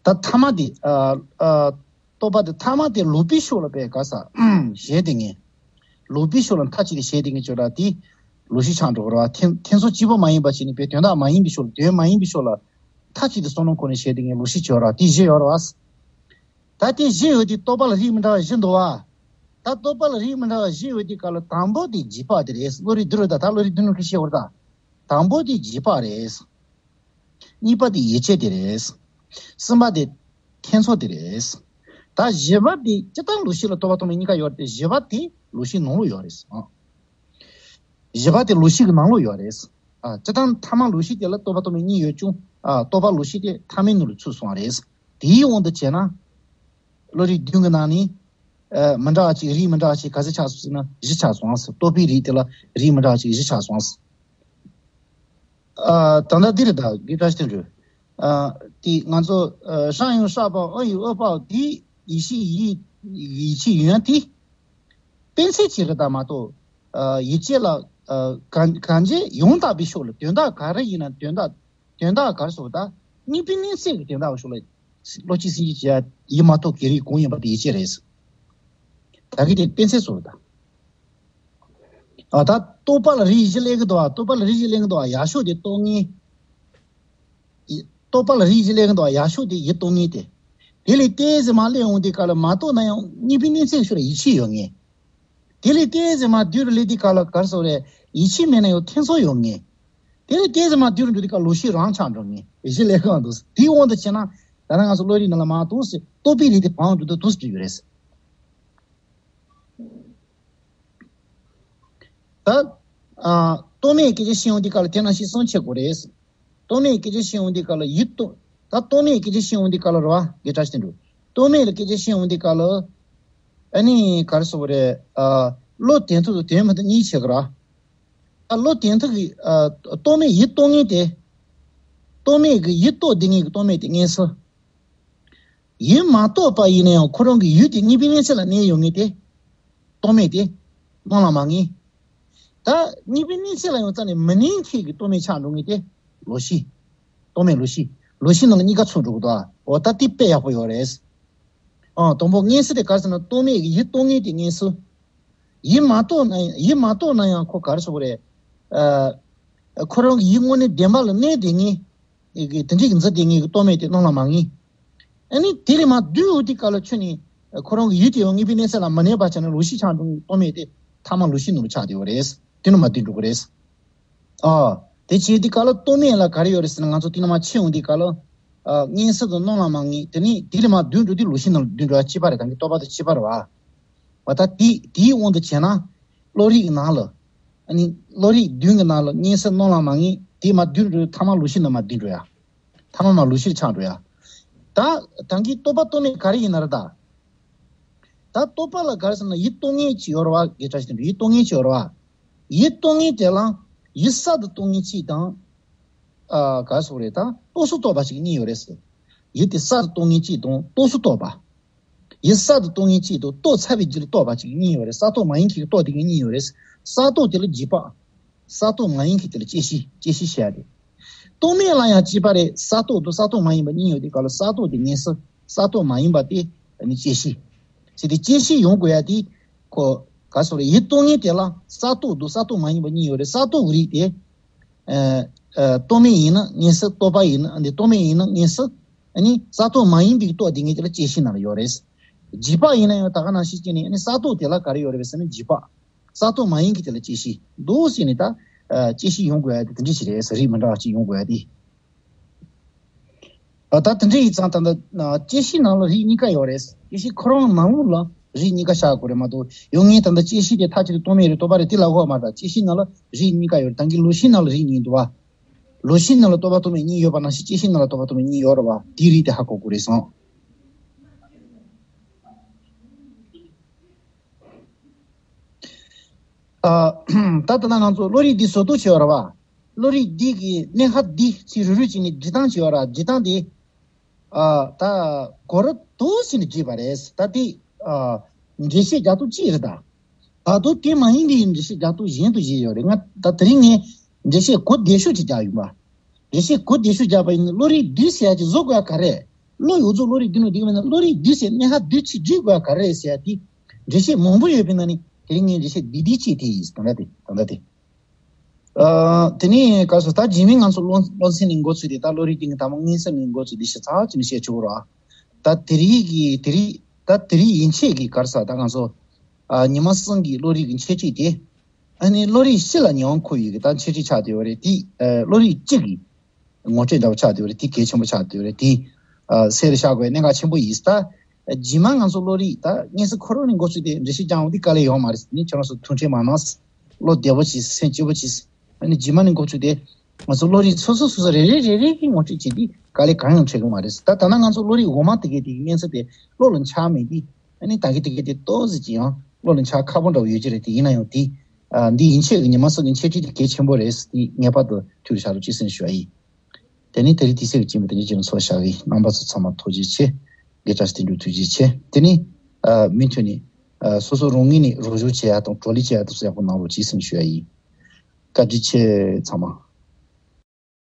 ད་ཐ་མ་དེ་ཨ་ཨ་རྟོག་པ་དེ་ཐ་མ་དེ་ལོག་པའི་ཕྱོགས་ལ་པས་ག་ས་ཞེས་དེ་ངེས། ལོག་པའི་ཕྱོགས་ལ་མཐའ་གཅིག་ཏུ་ཞེས་དེ་ངེས་བརྗོད་ར་དེ་ལོག་ཤེས་ཆགས་འགྲོ་གི་རེད་བ་ཐེ་ཐེ་ཚོམ་གཅིག་པོ་མ་ཡིན་པ་ཅིག་ནི་པས་དོན་དག་མ་ཡིན་པའི་ཕྱོགས་ལ་དོན་མ་ཡིན་པའི་ཕྱོགས་ལ་མཐའ་གཅིག་ཏུ་བསམ་བློ་འཁོར་ནས་ཞེས་དེ་ངེས་ལོག་ཤེས་བརྗོད་ར་དེ་བཞི་ཡོད་རེད་བ། ད་དེ་བཞི་ཡོད་དེ་རྟོག་པ་ལ་རིགས་མི་འདྲ་བ་བཞི་འདུག་བ། ད་རྟོག་པ་ལ་རིགས་མི་འདྲ་བ་བཞི་ཡོད་དེ་ག་ལ་དང་པོ་དེ་འཇིགས་པ་དེ་རེད་བློ་རིག་བསྡུ་རུ་ད་ད་བློ་རིག་བསྡུ་ནུ་ཁི་ཤེས་བར་ད། དང་པོ་དེ་འཇིགས་པ་རེད། གཉིས་པ་དེ་ཡིད་ཆེས་དེ་རེད། གསུམ་པ་དེ་ཐེ་ཚོམ་དེ་རེད། ད་བཞི་པ་དེ་སྤྱིར་བཏང་ལོག་ཤེས་ལ་རྟོག་པ་རྟོག་མེད་གཉིས་ཀ་ཡོད་རེད་དེ་བཞི་པ་དེ་ལོག་ཤེས་ནང་ལོགས་ཡོད་རེད། བཞི་པ་དེ་ལོག་ཤེས་ཀྱི་ནང་ལོགས་ཡོད་རེད། ཨ་སྤྱིར་བཏང་ཐ་མ་ལོག་ཤེས་དེ་ལ་རྟོག་པ་རྟོག་མེད་གཉིས་ཡོད་ཀྱང་ཨ་རྟོག་པ་ལོག་ཤེས་དེ་ཐ་མའི་ནང་ལ་ཚུད་སོང་བ་རེད། དེའི་དབང་དུ་བྱས་ན། བློ་རིག་བདུན་གྱི་ནང་ནས། ཨ་མི་འདྲ་བ་ཅིག་རིགས་མི་འདྲ་བ་ཅིག་ག་ཚོད་ཆགས་སོང་ཟེར་ན་བཞི་ཆགས་སོང་ཟེར་རྟོག་པའི་རིགས་དེ་ལ་རིགས་མི་འདྲ་བ་ཅིག་བཞི་ཆགས་སོང་ཟེར། ཨ་ད་ལྟ་འདི་རེད་ད་དགེ་བཀྲ་ཤིས་དོན་གྲུབ། ཨ་དེ་ང་ཚོ་ཨ་ཧྲ་ཡང་ཧྲ་པའོ་ཨ་ཡང་ཨ་པའོ་དེ་ཡིད་ཆེས་ཡིད་ཡིད་ཆེས་ཡོད་ཡ་དེ། དཔེ་མཚོན་ཅིག་རེད་ད་མ་གཏོགས། ཨ་ཡིད་ཆེས་ལ་ ཨ་གང་གང་ཅི་ཡང་དག་པའི་ཕྱོགས་ལ་དོན་དག་ག་རེ་ཡིན་ན་དོན་དག་དོན་དག་ག་རེ་ཟེར་བ་དང་གཉིས་པའི་གནས་ཚད་ཀྱི་དོན་དག་གི་ཕྱོགས་ལ་བློ་གཅིག་སེམས་གཅིག་བྱས་ཡིད་མ་རྟོག་གི་རིགས་གང་ཡིན་པ་དེ་ཡིད་ཆེས་རེད། ད་གི་དེ་གཏན་ཚིགས་ཟེར་བ་དང་། ཨ་ད་རྟོག་པ་ལ་རིགས་བཞི་ལེན་གི་འདུག་བ། རྟོག་པ་ལ་རིགས་བཞི་ལེན་གི་འདུག་བ། ཡག་ཤོས་དེ་རྟོག་ངན། རྟོག་པ་ལ་རིགས་བཞི་ལེན་གི་འདུག་བ། ཡག་ཤོས་དེ་ཡིད་རྟོག་ངན་དེ། དེ་ལས་ཏོག་ཙམ་མར་སླེབས་འོང་དུས་སྐབས་ལ་མ་རྟོགས་ན་ཡང་གཉིས་པའི་གནས་ཚད་ཤོར་ཡིད་ཆེས་ཡོད་ངེས། དེ་ལས་ཏོག་ཙམ་མར་བདུད་རུ་སླེབས་དུས་སྐབས་ལ་ག་རེ་ཟེར་རེད། ཡིད་ཆེས་མེད་ན་ཡང་ཐེ་ཚོམ་ཡོད་ངེས། དེ་ལས་ཏོག་ཙམ་མར་བདུད་རུ་འགྲོ་དུས་སྐབས་ལོག་ཤེས་རང་ཆགས་འགྲོ་ངེས། བཞི་ལེན་གི་འདུག་དེའི་དབང་དུ་བྱས་ན་ད་ནི་ང་ཚོ་བློ་རིག་ནང་ལ་མར་འདུག་སེ་རྟོག་པའི་རིགས་དེ་བང་འགྲོ་དུས་འདུག་སེ་ཡོད་རེད། ད། ཨ། རྟོག་མེད་སྐད་ཆ་བཤད་ཡོང་དུས་སྐབས་ལ་དེ་ནང་བཞིན་གསུམ་ཕྱེ་དགོས་རེད། རྟོག་མེད་སྐད་ཆ་བཤད་ཡོང་དུས་སྐབས་ལ་ཡིད་རྟོག་ད་རྟོག་མེད་སྐད་ཆ་བཤད་ཡོང་དུས་སྐབས་ལ་རེད་བ། དགེ་བཀྲ་ཤིས་དོན་གྲུབ། རྟོག་མེད་ལ་སྐད་ཆ་བཤད་ཡོང་དུས་སྐབས་ལ། ཨ་ནི་ག་རེ་ཟེར་དགོས་རེད། ཨ། བློ་དོན་མཐུན་དང་དོན་མི་མཐུན་གཉིས་ཕྱེ་གི་རེད་བ། ད་བློ་དོན་མཐུན་གྱི། ཨ། རྟོག་མེད་ཡིད་རྟོག་ངན་དེ། རྟོག་མེད་ཀྱི་ཡིད་རྟོག་བསྡད་མཁན་གྱི་རྟོག་མེད་དེ་ངན་སོང་། ཡིད་མ་རྟོགས་པ་ཡིན་ན་ཡང་ཁོ་རང་གི་ཡུལ་དེ་གཉིས་པའི་གནས་ཚད་ལ་གནས་ཡོང་མཁན་དེ། རྟོག་མེད་དེ། སྣང་ལ་མ་ངེས། ད་གཉིས་པའི་གནས་ཚད་ལ་ཡང་རྩ་ནས་མི་གནས་མཁན་གྱི་རྟོག་མེད་ཆགས་འགྲོ་མཁན་དེ། ལོག་ཤེས། རྟོག་མེད་ལོག་ཤེས། ལོག་ཤེས་ནང་ལ་གཉིས་ཀ་ཚུད་འགྲོ་གི་འདུག་ཨ། འོ་ད་དེ་དཔེ་ཡག་པོ་ཡོད་རེད། ཨ། དང་པོ་ངན་སོང་དེ་ག་རེ་ཟེར་ན་རྟོག་མེད་ཀྱི་ཡིད་རྟོག་ངན་དེ་ངན་སོང་། ཡིད་མ་རྟོགས་ན་ཡིད་མ་རྟོགས་ན་ཡང་ཁོ་ག་རེ་ཟེར་དགོས་རེད། ཨ། ཁོ་རང་གི་ཡིད་དངོས་གནས་བདེན་པ་ལ་གནས་བསྡད་མཁན། ཡི་གེ་དེ་འདྲའི་གི་འཛིན་བསྡད་མཁན་གྱི་རྟོག་མེད་དེ་སྣང་ལ་མ་ངེས། ཨ་ནི་དེ་ལས་མར་བདུད་འོང་དུས་སྐབས་ལ་ཁྱོད་ནི་ཁོ་རང་གི་ཡུལ་དེ་ཡང་གཉིས་པའི་གནས་ཚད་ལ་མ་གནས་པ་བྱས་ན་ལོག་ཤེས་ཆགས་འགྲོ་མཁན་གྱི་རྟོག་མེད་དེ་ཐ་མ་ལོག་ཤེས་ནོར་ཆགས་བསྡད་ཡོད་རེད། དེ་ནི་མར་བདུད་འགྲོ་གི་རེད། ཨ། དེ་བྱས་དུས་སྐབས་ལ་རྟོག་མེད་ལ་ག་རེ་ཡོད་རེད་ཟེར་ན་ང་ཚོ་དེ་ནས་མར་ཕྱིན་འོང་དུས་སྐབས་ལ། ཨ། ངན་སོང་དང་སྣང་ལ་མ་ངེས་དེ་ནི་དེ་ལས་མར་བདུད་འགྲོ་དུས་ལོག་ཤེས་ནོར་བདུད་འགྲོ་བ་གཅིག་པ་རེད། ད་གི་རྟོག་པ་དང་གཅིག་པ་རེད་བ། འོ་ད་དེ་དེའི་དབང་དུ་བྱས་ན། བློ་རིག་ནང་ལ། ཨ་ནི་བློ་རིག་བདུན་གྱི་ནང་ལ་ངན་སོང་སྣང་ལ་མ་ངེས་དེ་མར་བདུད་འགྲོ་ཐ་མ་ལོག་ཤེས་ནོར་མར་བདུད་འགྲོ་ཡ། ཐ་མ་མར་ལོག་ཤེས་ཆགས་འགྲོ་ཡ། ད་ད་གི་རྟོག་པ་རྟོག་མེད་ག་རེ་ཡིན་ན་རེད་ད། ད་རྟོག་པ་ལ་ག་རེ་ཟེར་ན་ཡིད་རྟོག་ངན་ཅིག་ཡོད་རེད་བ། དགེ་བཀྲ་ཤིས་དོན་གྲུབ། ཡིད་རྟོག་ངན་ཅིག་ཡོད་རེད་བ། ཡིད་རྟོག་ངན་དེ་ལ་ཡིད་གསར་དུ་རྟོག་ངན་ཅིག་དང་། ཨ། ག་རེ་ཟེར་དགོས་རེད་ད། རྟོག་སོ་རྟོག་པ་ཅིག་གཉིས་ཡོད་རེད་ཟེར། ཡིད་དེ་གསར་དུ་རྟོག་ངན་ཅིག་དང་རྟོག་སོ་རྟོག་པ། ཡིད་གསར་དུ་རྟོག་ངན་གཅིག་དང་རྟོགས་ཚར་བའི་རྗེས་ལ་རྟོག་པ་གཅིག་གཉིས་ཡོད་རེད། གསར་རྟོག་མ་ཡིན་མཁན་གྱི་རྟོག་དེ་གཉིས་ཡོད་རེད། གསར་རྟོག་དེ་ལ་འཇིགས་པ། གསར་རྟོག་མ་ཡིན་མཁན་དེ་ལ་བཅད་ཤེས། བཅད་ཤེས་བྱ་ཡ་དེ། རྟོག་མེད་ལ་ཡང་གཅིག་པ་རེད། གསར་རྟོག་དང་གསར་རྟོག་མ་ཡིན་པ་གཉིས་ཡོད་དུས་སྐབས་ལ་གསར་རྟོག་དེ་ངན་སོང་། གསར་རྟོག་མ་ཡིན་པ་དེ་ནི་བཅད་ཤེས། ཟེར་ཏེ་བཅད་ཤེས་ཡོང་དགོས་ཡ་དེ། ཁོ། ག་རེ་ཟེར་དགོས་རེད། ཡིད་རྟོག་ངན་དེ་ལ་གསར་རྟོག་དང་གསར་རྟོག་མ་ཡིན་པ་གཉིས་ཡོད་རེད། གསར་རྟོག་གི་རིགས་དེ། ཨ། ཨ། རྟོག་མེད་ཡིན་ན་ངན་སོང་། རྟོག་པ་ཡིན་ན། འདི་རྟོག་མེད་ཡིན་ན་ངན་སོང་། ཨ་ནི་གསར་རྟོག་མ་ཡིན་པའི་རྟོག་དེ་ངེད་ཀྱི་ལ་བཅད་ཤེས་ནང་ལ་ཡོད་རེད། འཇིགས་པ་ཡིན་ན་ཡང་ད་ག་ནང་བཞིན་བཅད་ནས། ཨ་ནི་གསར་རྟོག་དེ་ལ་ག་རེ་ཡོད་རེད་ཟེར་ན་འཇིགས་པ། གསར་རྟོག་མ་ཡིན་གྱི་དེ་ལ་བཅད་ཤེས་འདུག་ཟེར་ནས་ད། ཨ། བཅད་ཤེས་ཡོང་དགོས་ཡ་དེ་དེ་འདྲ་ཞིག་རེད་ཟེར། རིགས་མི་འདྲ་བ་ཅིག་ཡོང་དགོས་ཡ་དེ། ཨ། ད་དེ་འདྲ་ཡིན་ཙང་ད་ལྟ་བཅད་ཤེས་ནང་ལ་རིགས་གཉིས་ཀ་ཡོད་རེད། བཅད་ཤེས་ཁོ་རང་ནང་ལོགས་ལ་རིགས་གཉིས་ཀ་བཞག་དགོས་རེད་མ་གཏོགས། ཡང་ངས་ད་ལྟ་བཅད་ཤེས་དེ་མཐའ་གཅིག་ཏུ་རྟོག་མེད་རེད། རྟོག་པ་རེད། དེ་ལབ་ཡོད་མ་རེད། ད་བཅད་ཤེས་ནང་ལ་རིགས་གཉིས་ཀ་ཡོད་རེད། ད་གིན་ལོག་ཤེས་ནང་ལ་རིགས་གཉིས་འདུག་བ། ལོག་ཤེས་ནང་ལ་རྟོག་པ་རྟོག་མེད་གཉིས་ཡོད་པ་ནང་བཞིན་བཅད་ཤེས་ནང་ལ་རྟོག་པ་རྟོག་མེད་གཉིས་ཡོད་རེད་བ། དེའི་རིགས་དེ་ཧ་གོ་དགོས་རེད་བསམ། ཨ། ད་ལྟ་ན་ང་ཚོ་བློ་རིག་འདི་བཟོ་ལྟ་བྱས་ཡོད་རེད་བ། བློ་རིག་འདི་གི་གནད་འགག་འདི་ཚིག་རུ་རུ་བྱས་ནས་འབྲི་སྟངས་བྱས་ཡོད་རེད། འབྲི་སྟངས་དེ། ཨ། ད་གོ་ར་འདུག་ཟེར་ནས་བྲིས་པ་རེད། ད་དེ། ཨ། འགྲེལ་བཤད་རྒྱག་སྟངས་གཅིག་རེད་ད། ད་དུང་དེ་མ་ཡིན་པའི་འགྲེལ་བཤད་རྒྱག་སྟངས་གཞན་དུ་བཞག་ཡོད་རེད། ང་ད་དེ་རིང་ངས་འགྲེལ་བཤད་གོ་བདེ་ཤོས་ཅིག་རྒྱག་ཡིན་པ། འགྲེལ་བཤད་གོ་བདེ་ཤོས་རྒྱག་པ་ཡིན་ན་བློ་རིག་འདི་ཟེར་ཡ་ཅིག་བཟོ་དགོས་ཡ་ག་རེ། བློ་ཡོད་ཚོ་བློ་རིག་འདི་ནོ་འདི་གི་མིན་ན་བློ་རིག་འདི་ཟེར་གནད་འགག་འདི་ཅིག་འབྲི་དགོས་ཡ་ག་རེ་ཟེར་ཡ་དེ། འགྲེལ་བཤད་མང་པོ་ཡོད་པའི་ནང་ནས་དེ་རིང་ངས་འགྲེལ་བཤད་འདི་འདི་ཅིག་དེ་ཡིན། ད་ལྟ་དེ་ད་ལྟ་དེ། ཨ། དེ་ནས་ག་སོ་ད་རྗེས་མའི་ང་ཚོ་སློབ་སློབ་ཚན་ནས་འགོ་ཚུགས་ཏེ་ད་བློ་རིག་སྟེང་གི་ད་མ་ངན་སོང་ནས་འགོ་ཚུགས་ཏེ་ཞིབ་ཚགས་ཅིག་བཤད་ཆོག་ར། ད་དེ་རིང་གི་དེ་རིང་ད་དེ་རིང་ཡན་ཆད་ཀྱི་ག་རེ་ཟེར་ད་ང་ཚོ། ཨ། ཉི་མ་གསུམ་གྱི་བློ་རིག་གི་འཆད་ཁྲིད་དེ། ཨ་ནི་བློ་རིག་སྤྱི་ལ་ཉེ་བར་མཁོ་བའི་གི་ད་འཆད་ཁྲིད་ཆགས་བསྡད་ཡོད་རེད་དེ། ཨ། བློ་རིག་སྤྱི་གི་ངོ་སྤྲོད་འདྲ་བོ་ཆགས་བསྡད་ཡོད་རེད། དེ་གལ་ཆེན་པོ་ཆགས་བསྡད་ཡོད་རེད་དེ། ཨ། གསལ་རུ་བཞག་དགོས་གནད་འགག་ཆེན་པོ་ཡིན། ད་རྗེས་མ་ང་ཚོ་བློ་རིག་ད་ངན་སོང་ཁོ་རང་ནས་འགོ་ཚུགས་ཏེ་འགྲེལ་བཤད་རྒྱག་འོང་དེ་དཀའ་ལས་ཡོད་མ་རེད། ནི་ཁྱོད་རང་ཚོ་ཐུགས་ཁྲལ་མ་གནང་། བློ་བདེ་བོ་བྱས། སེམས་སྐྱིད་པོ་བྱས། ཨ་ནི་རྗེས་མ་ནས་འགོ་ཚུགས་ཏེ་ང་ཚོ་བློ་རིག་སོ་སོ་སོ་སོ་རེ་རེ་རེ་རེ་གིས་ངོ་སྤྲོད་བྱས་དུས་དཀའ་ལས་གང་ཡང་འཕྲད་ཀྱི་མ་རེད། ད་ད་ལྟ་ང་ཚོ་བློ་རིག་འོག་མ་དེ་གའི་དེ་གི་གནས་ཚུལ་དེ་བློ་ལ་འཆར་མེད་དུས། ཨ་ནི་ད་གི་དེ་གའི་དེ་ཏོག་ཙམ་ཅིག་ཡང་བློ་ལ་འཆར་ཁག་པོ་འདྲ་བོ་ཡོད་ཀྱི་རེད། དེ་ཡིན་ན་ཡང་དེ། ཨ། འདི་ཡན་ཆད་ཀྱི་ཉི་མ་གསུམ་གྱི་འཆད་ཁྲིད་དེ་གལ་ཆེན་པོ་རེད། དེ་ངེས་པར་དུ་ཐུགས་ལ་བཞག་རོགས་གྱིས་ཟེར་ཞུ་བ་ཡིན། དེ་ནས་དེ་རིང་དུས་ཚོད་ཀྱི་རྐྱེན་པས་དེ་རིང་ཅིག་ལ་ཚོགས་བཞག་གི། རྣམ་པ་ཚོ་ཚང་མ་ཐུགས་རྗེ་ཆེ། དགེ་བཀྲ་ཤིས་དོན་གྲུབ་ཐུགས་རྗེ་ཆེ། དེ་ནས། ཨ། མུ་མཐུད་ནས། ཨ། སོ་སོ་རང་ངོས་ནས་རོགས་སྐྱོར་བྱེད་ཡ་དང་གྲོགས་ལས་བྱེད་ཡ་དེ་ཚོ་ཡག་པོ་གནང་རོགས་གྱིས་ཟེར་ཞུ་ཡ་ཡིན། བཀའ་དྲིན་ཆེ་ཚང་མ།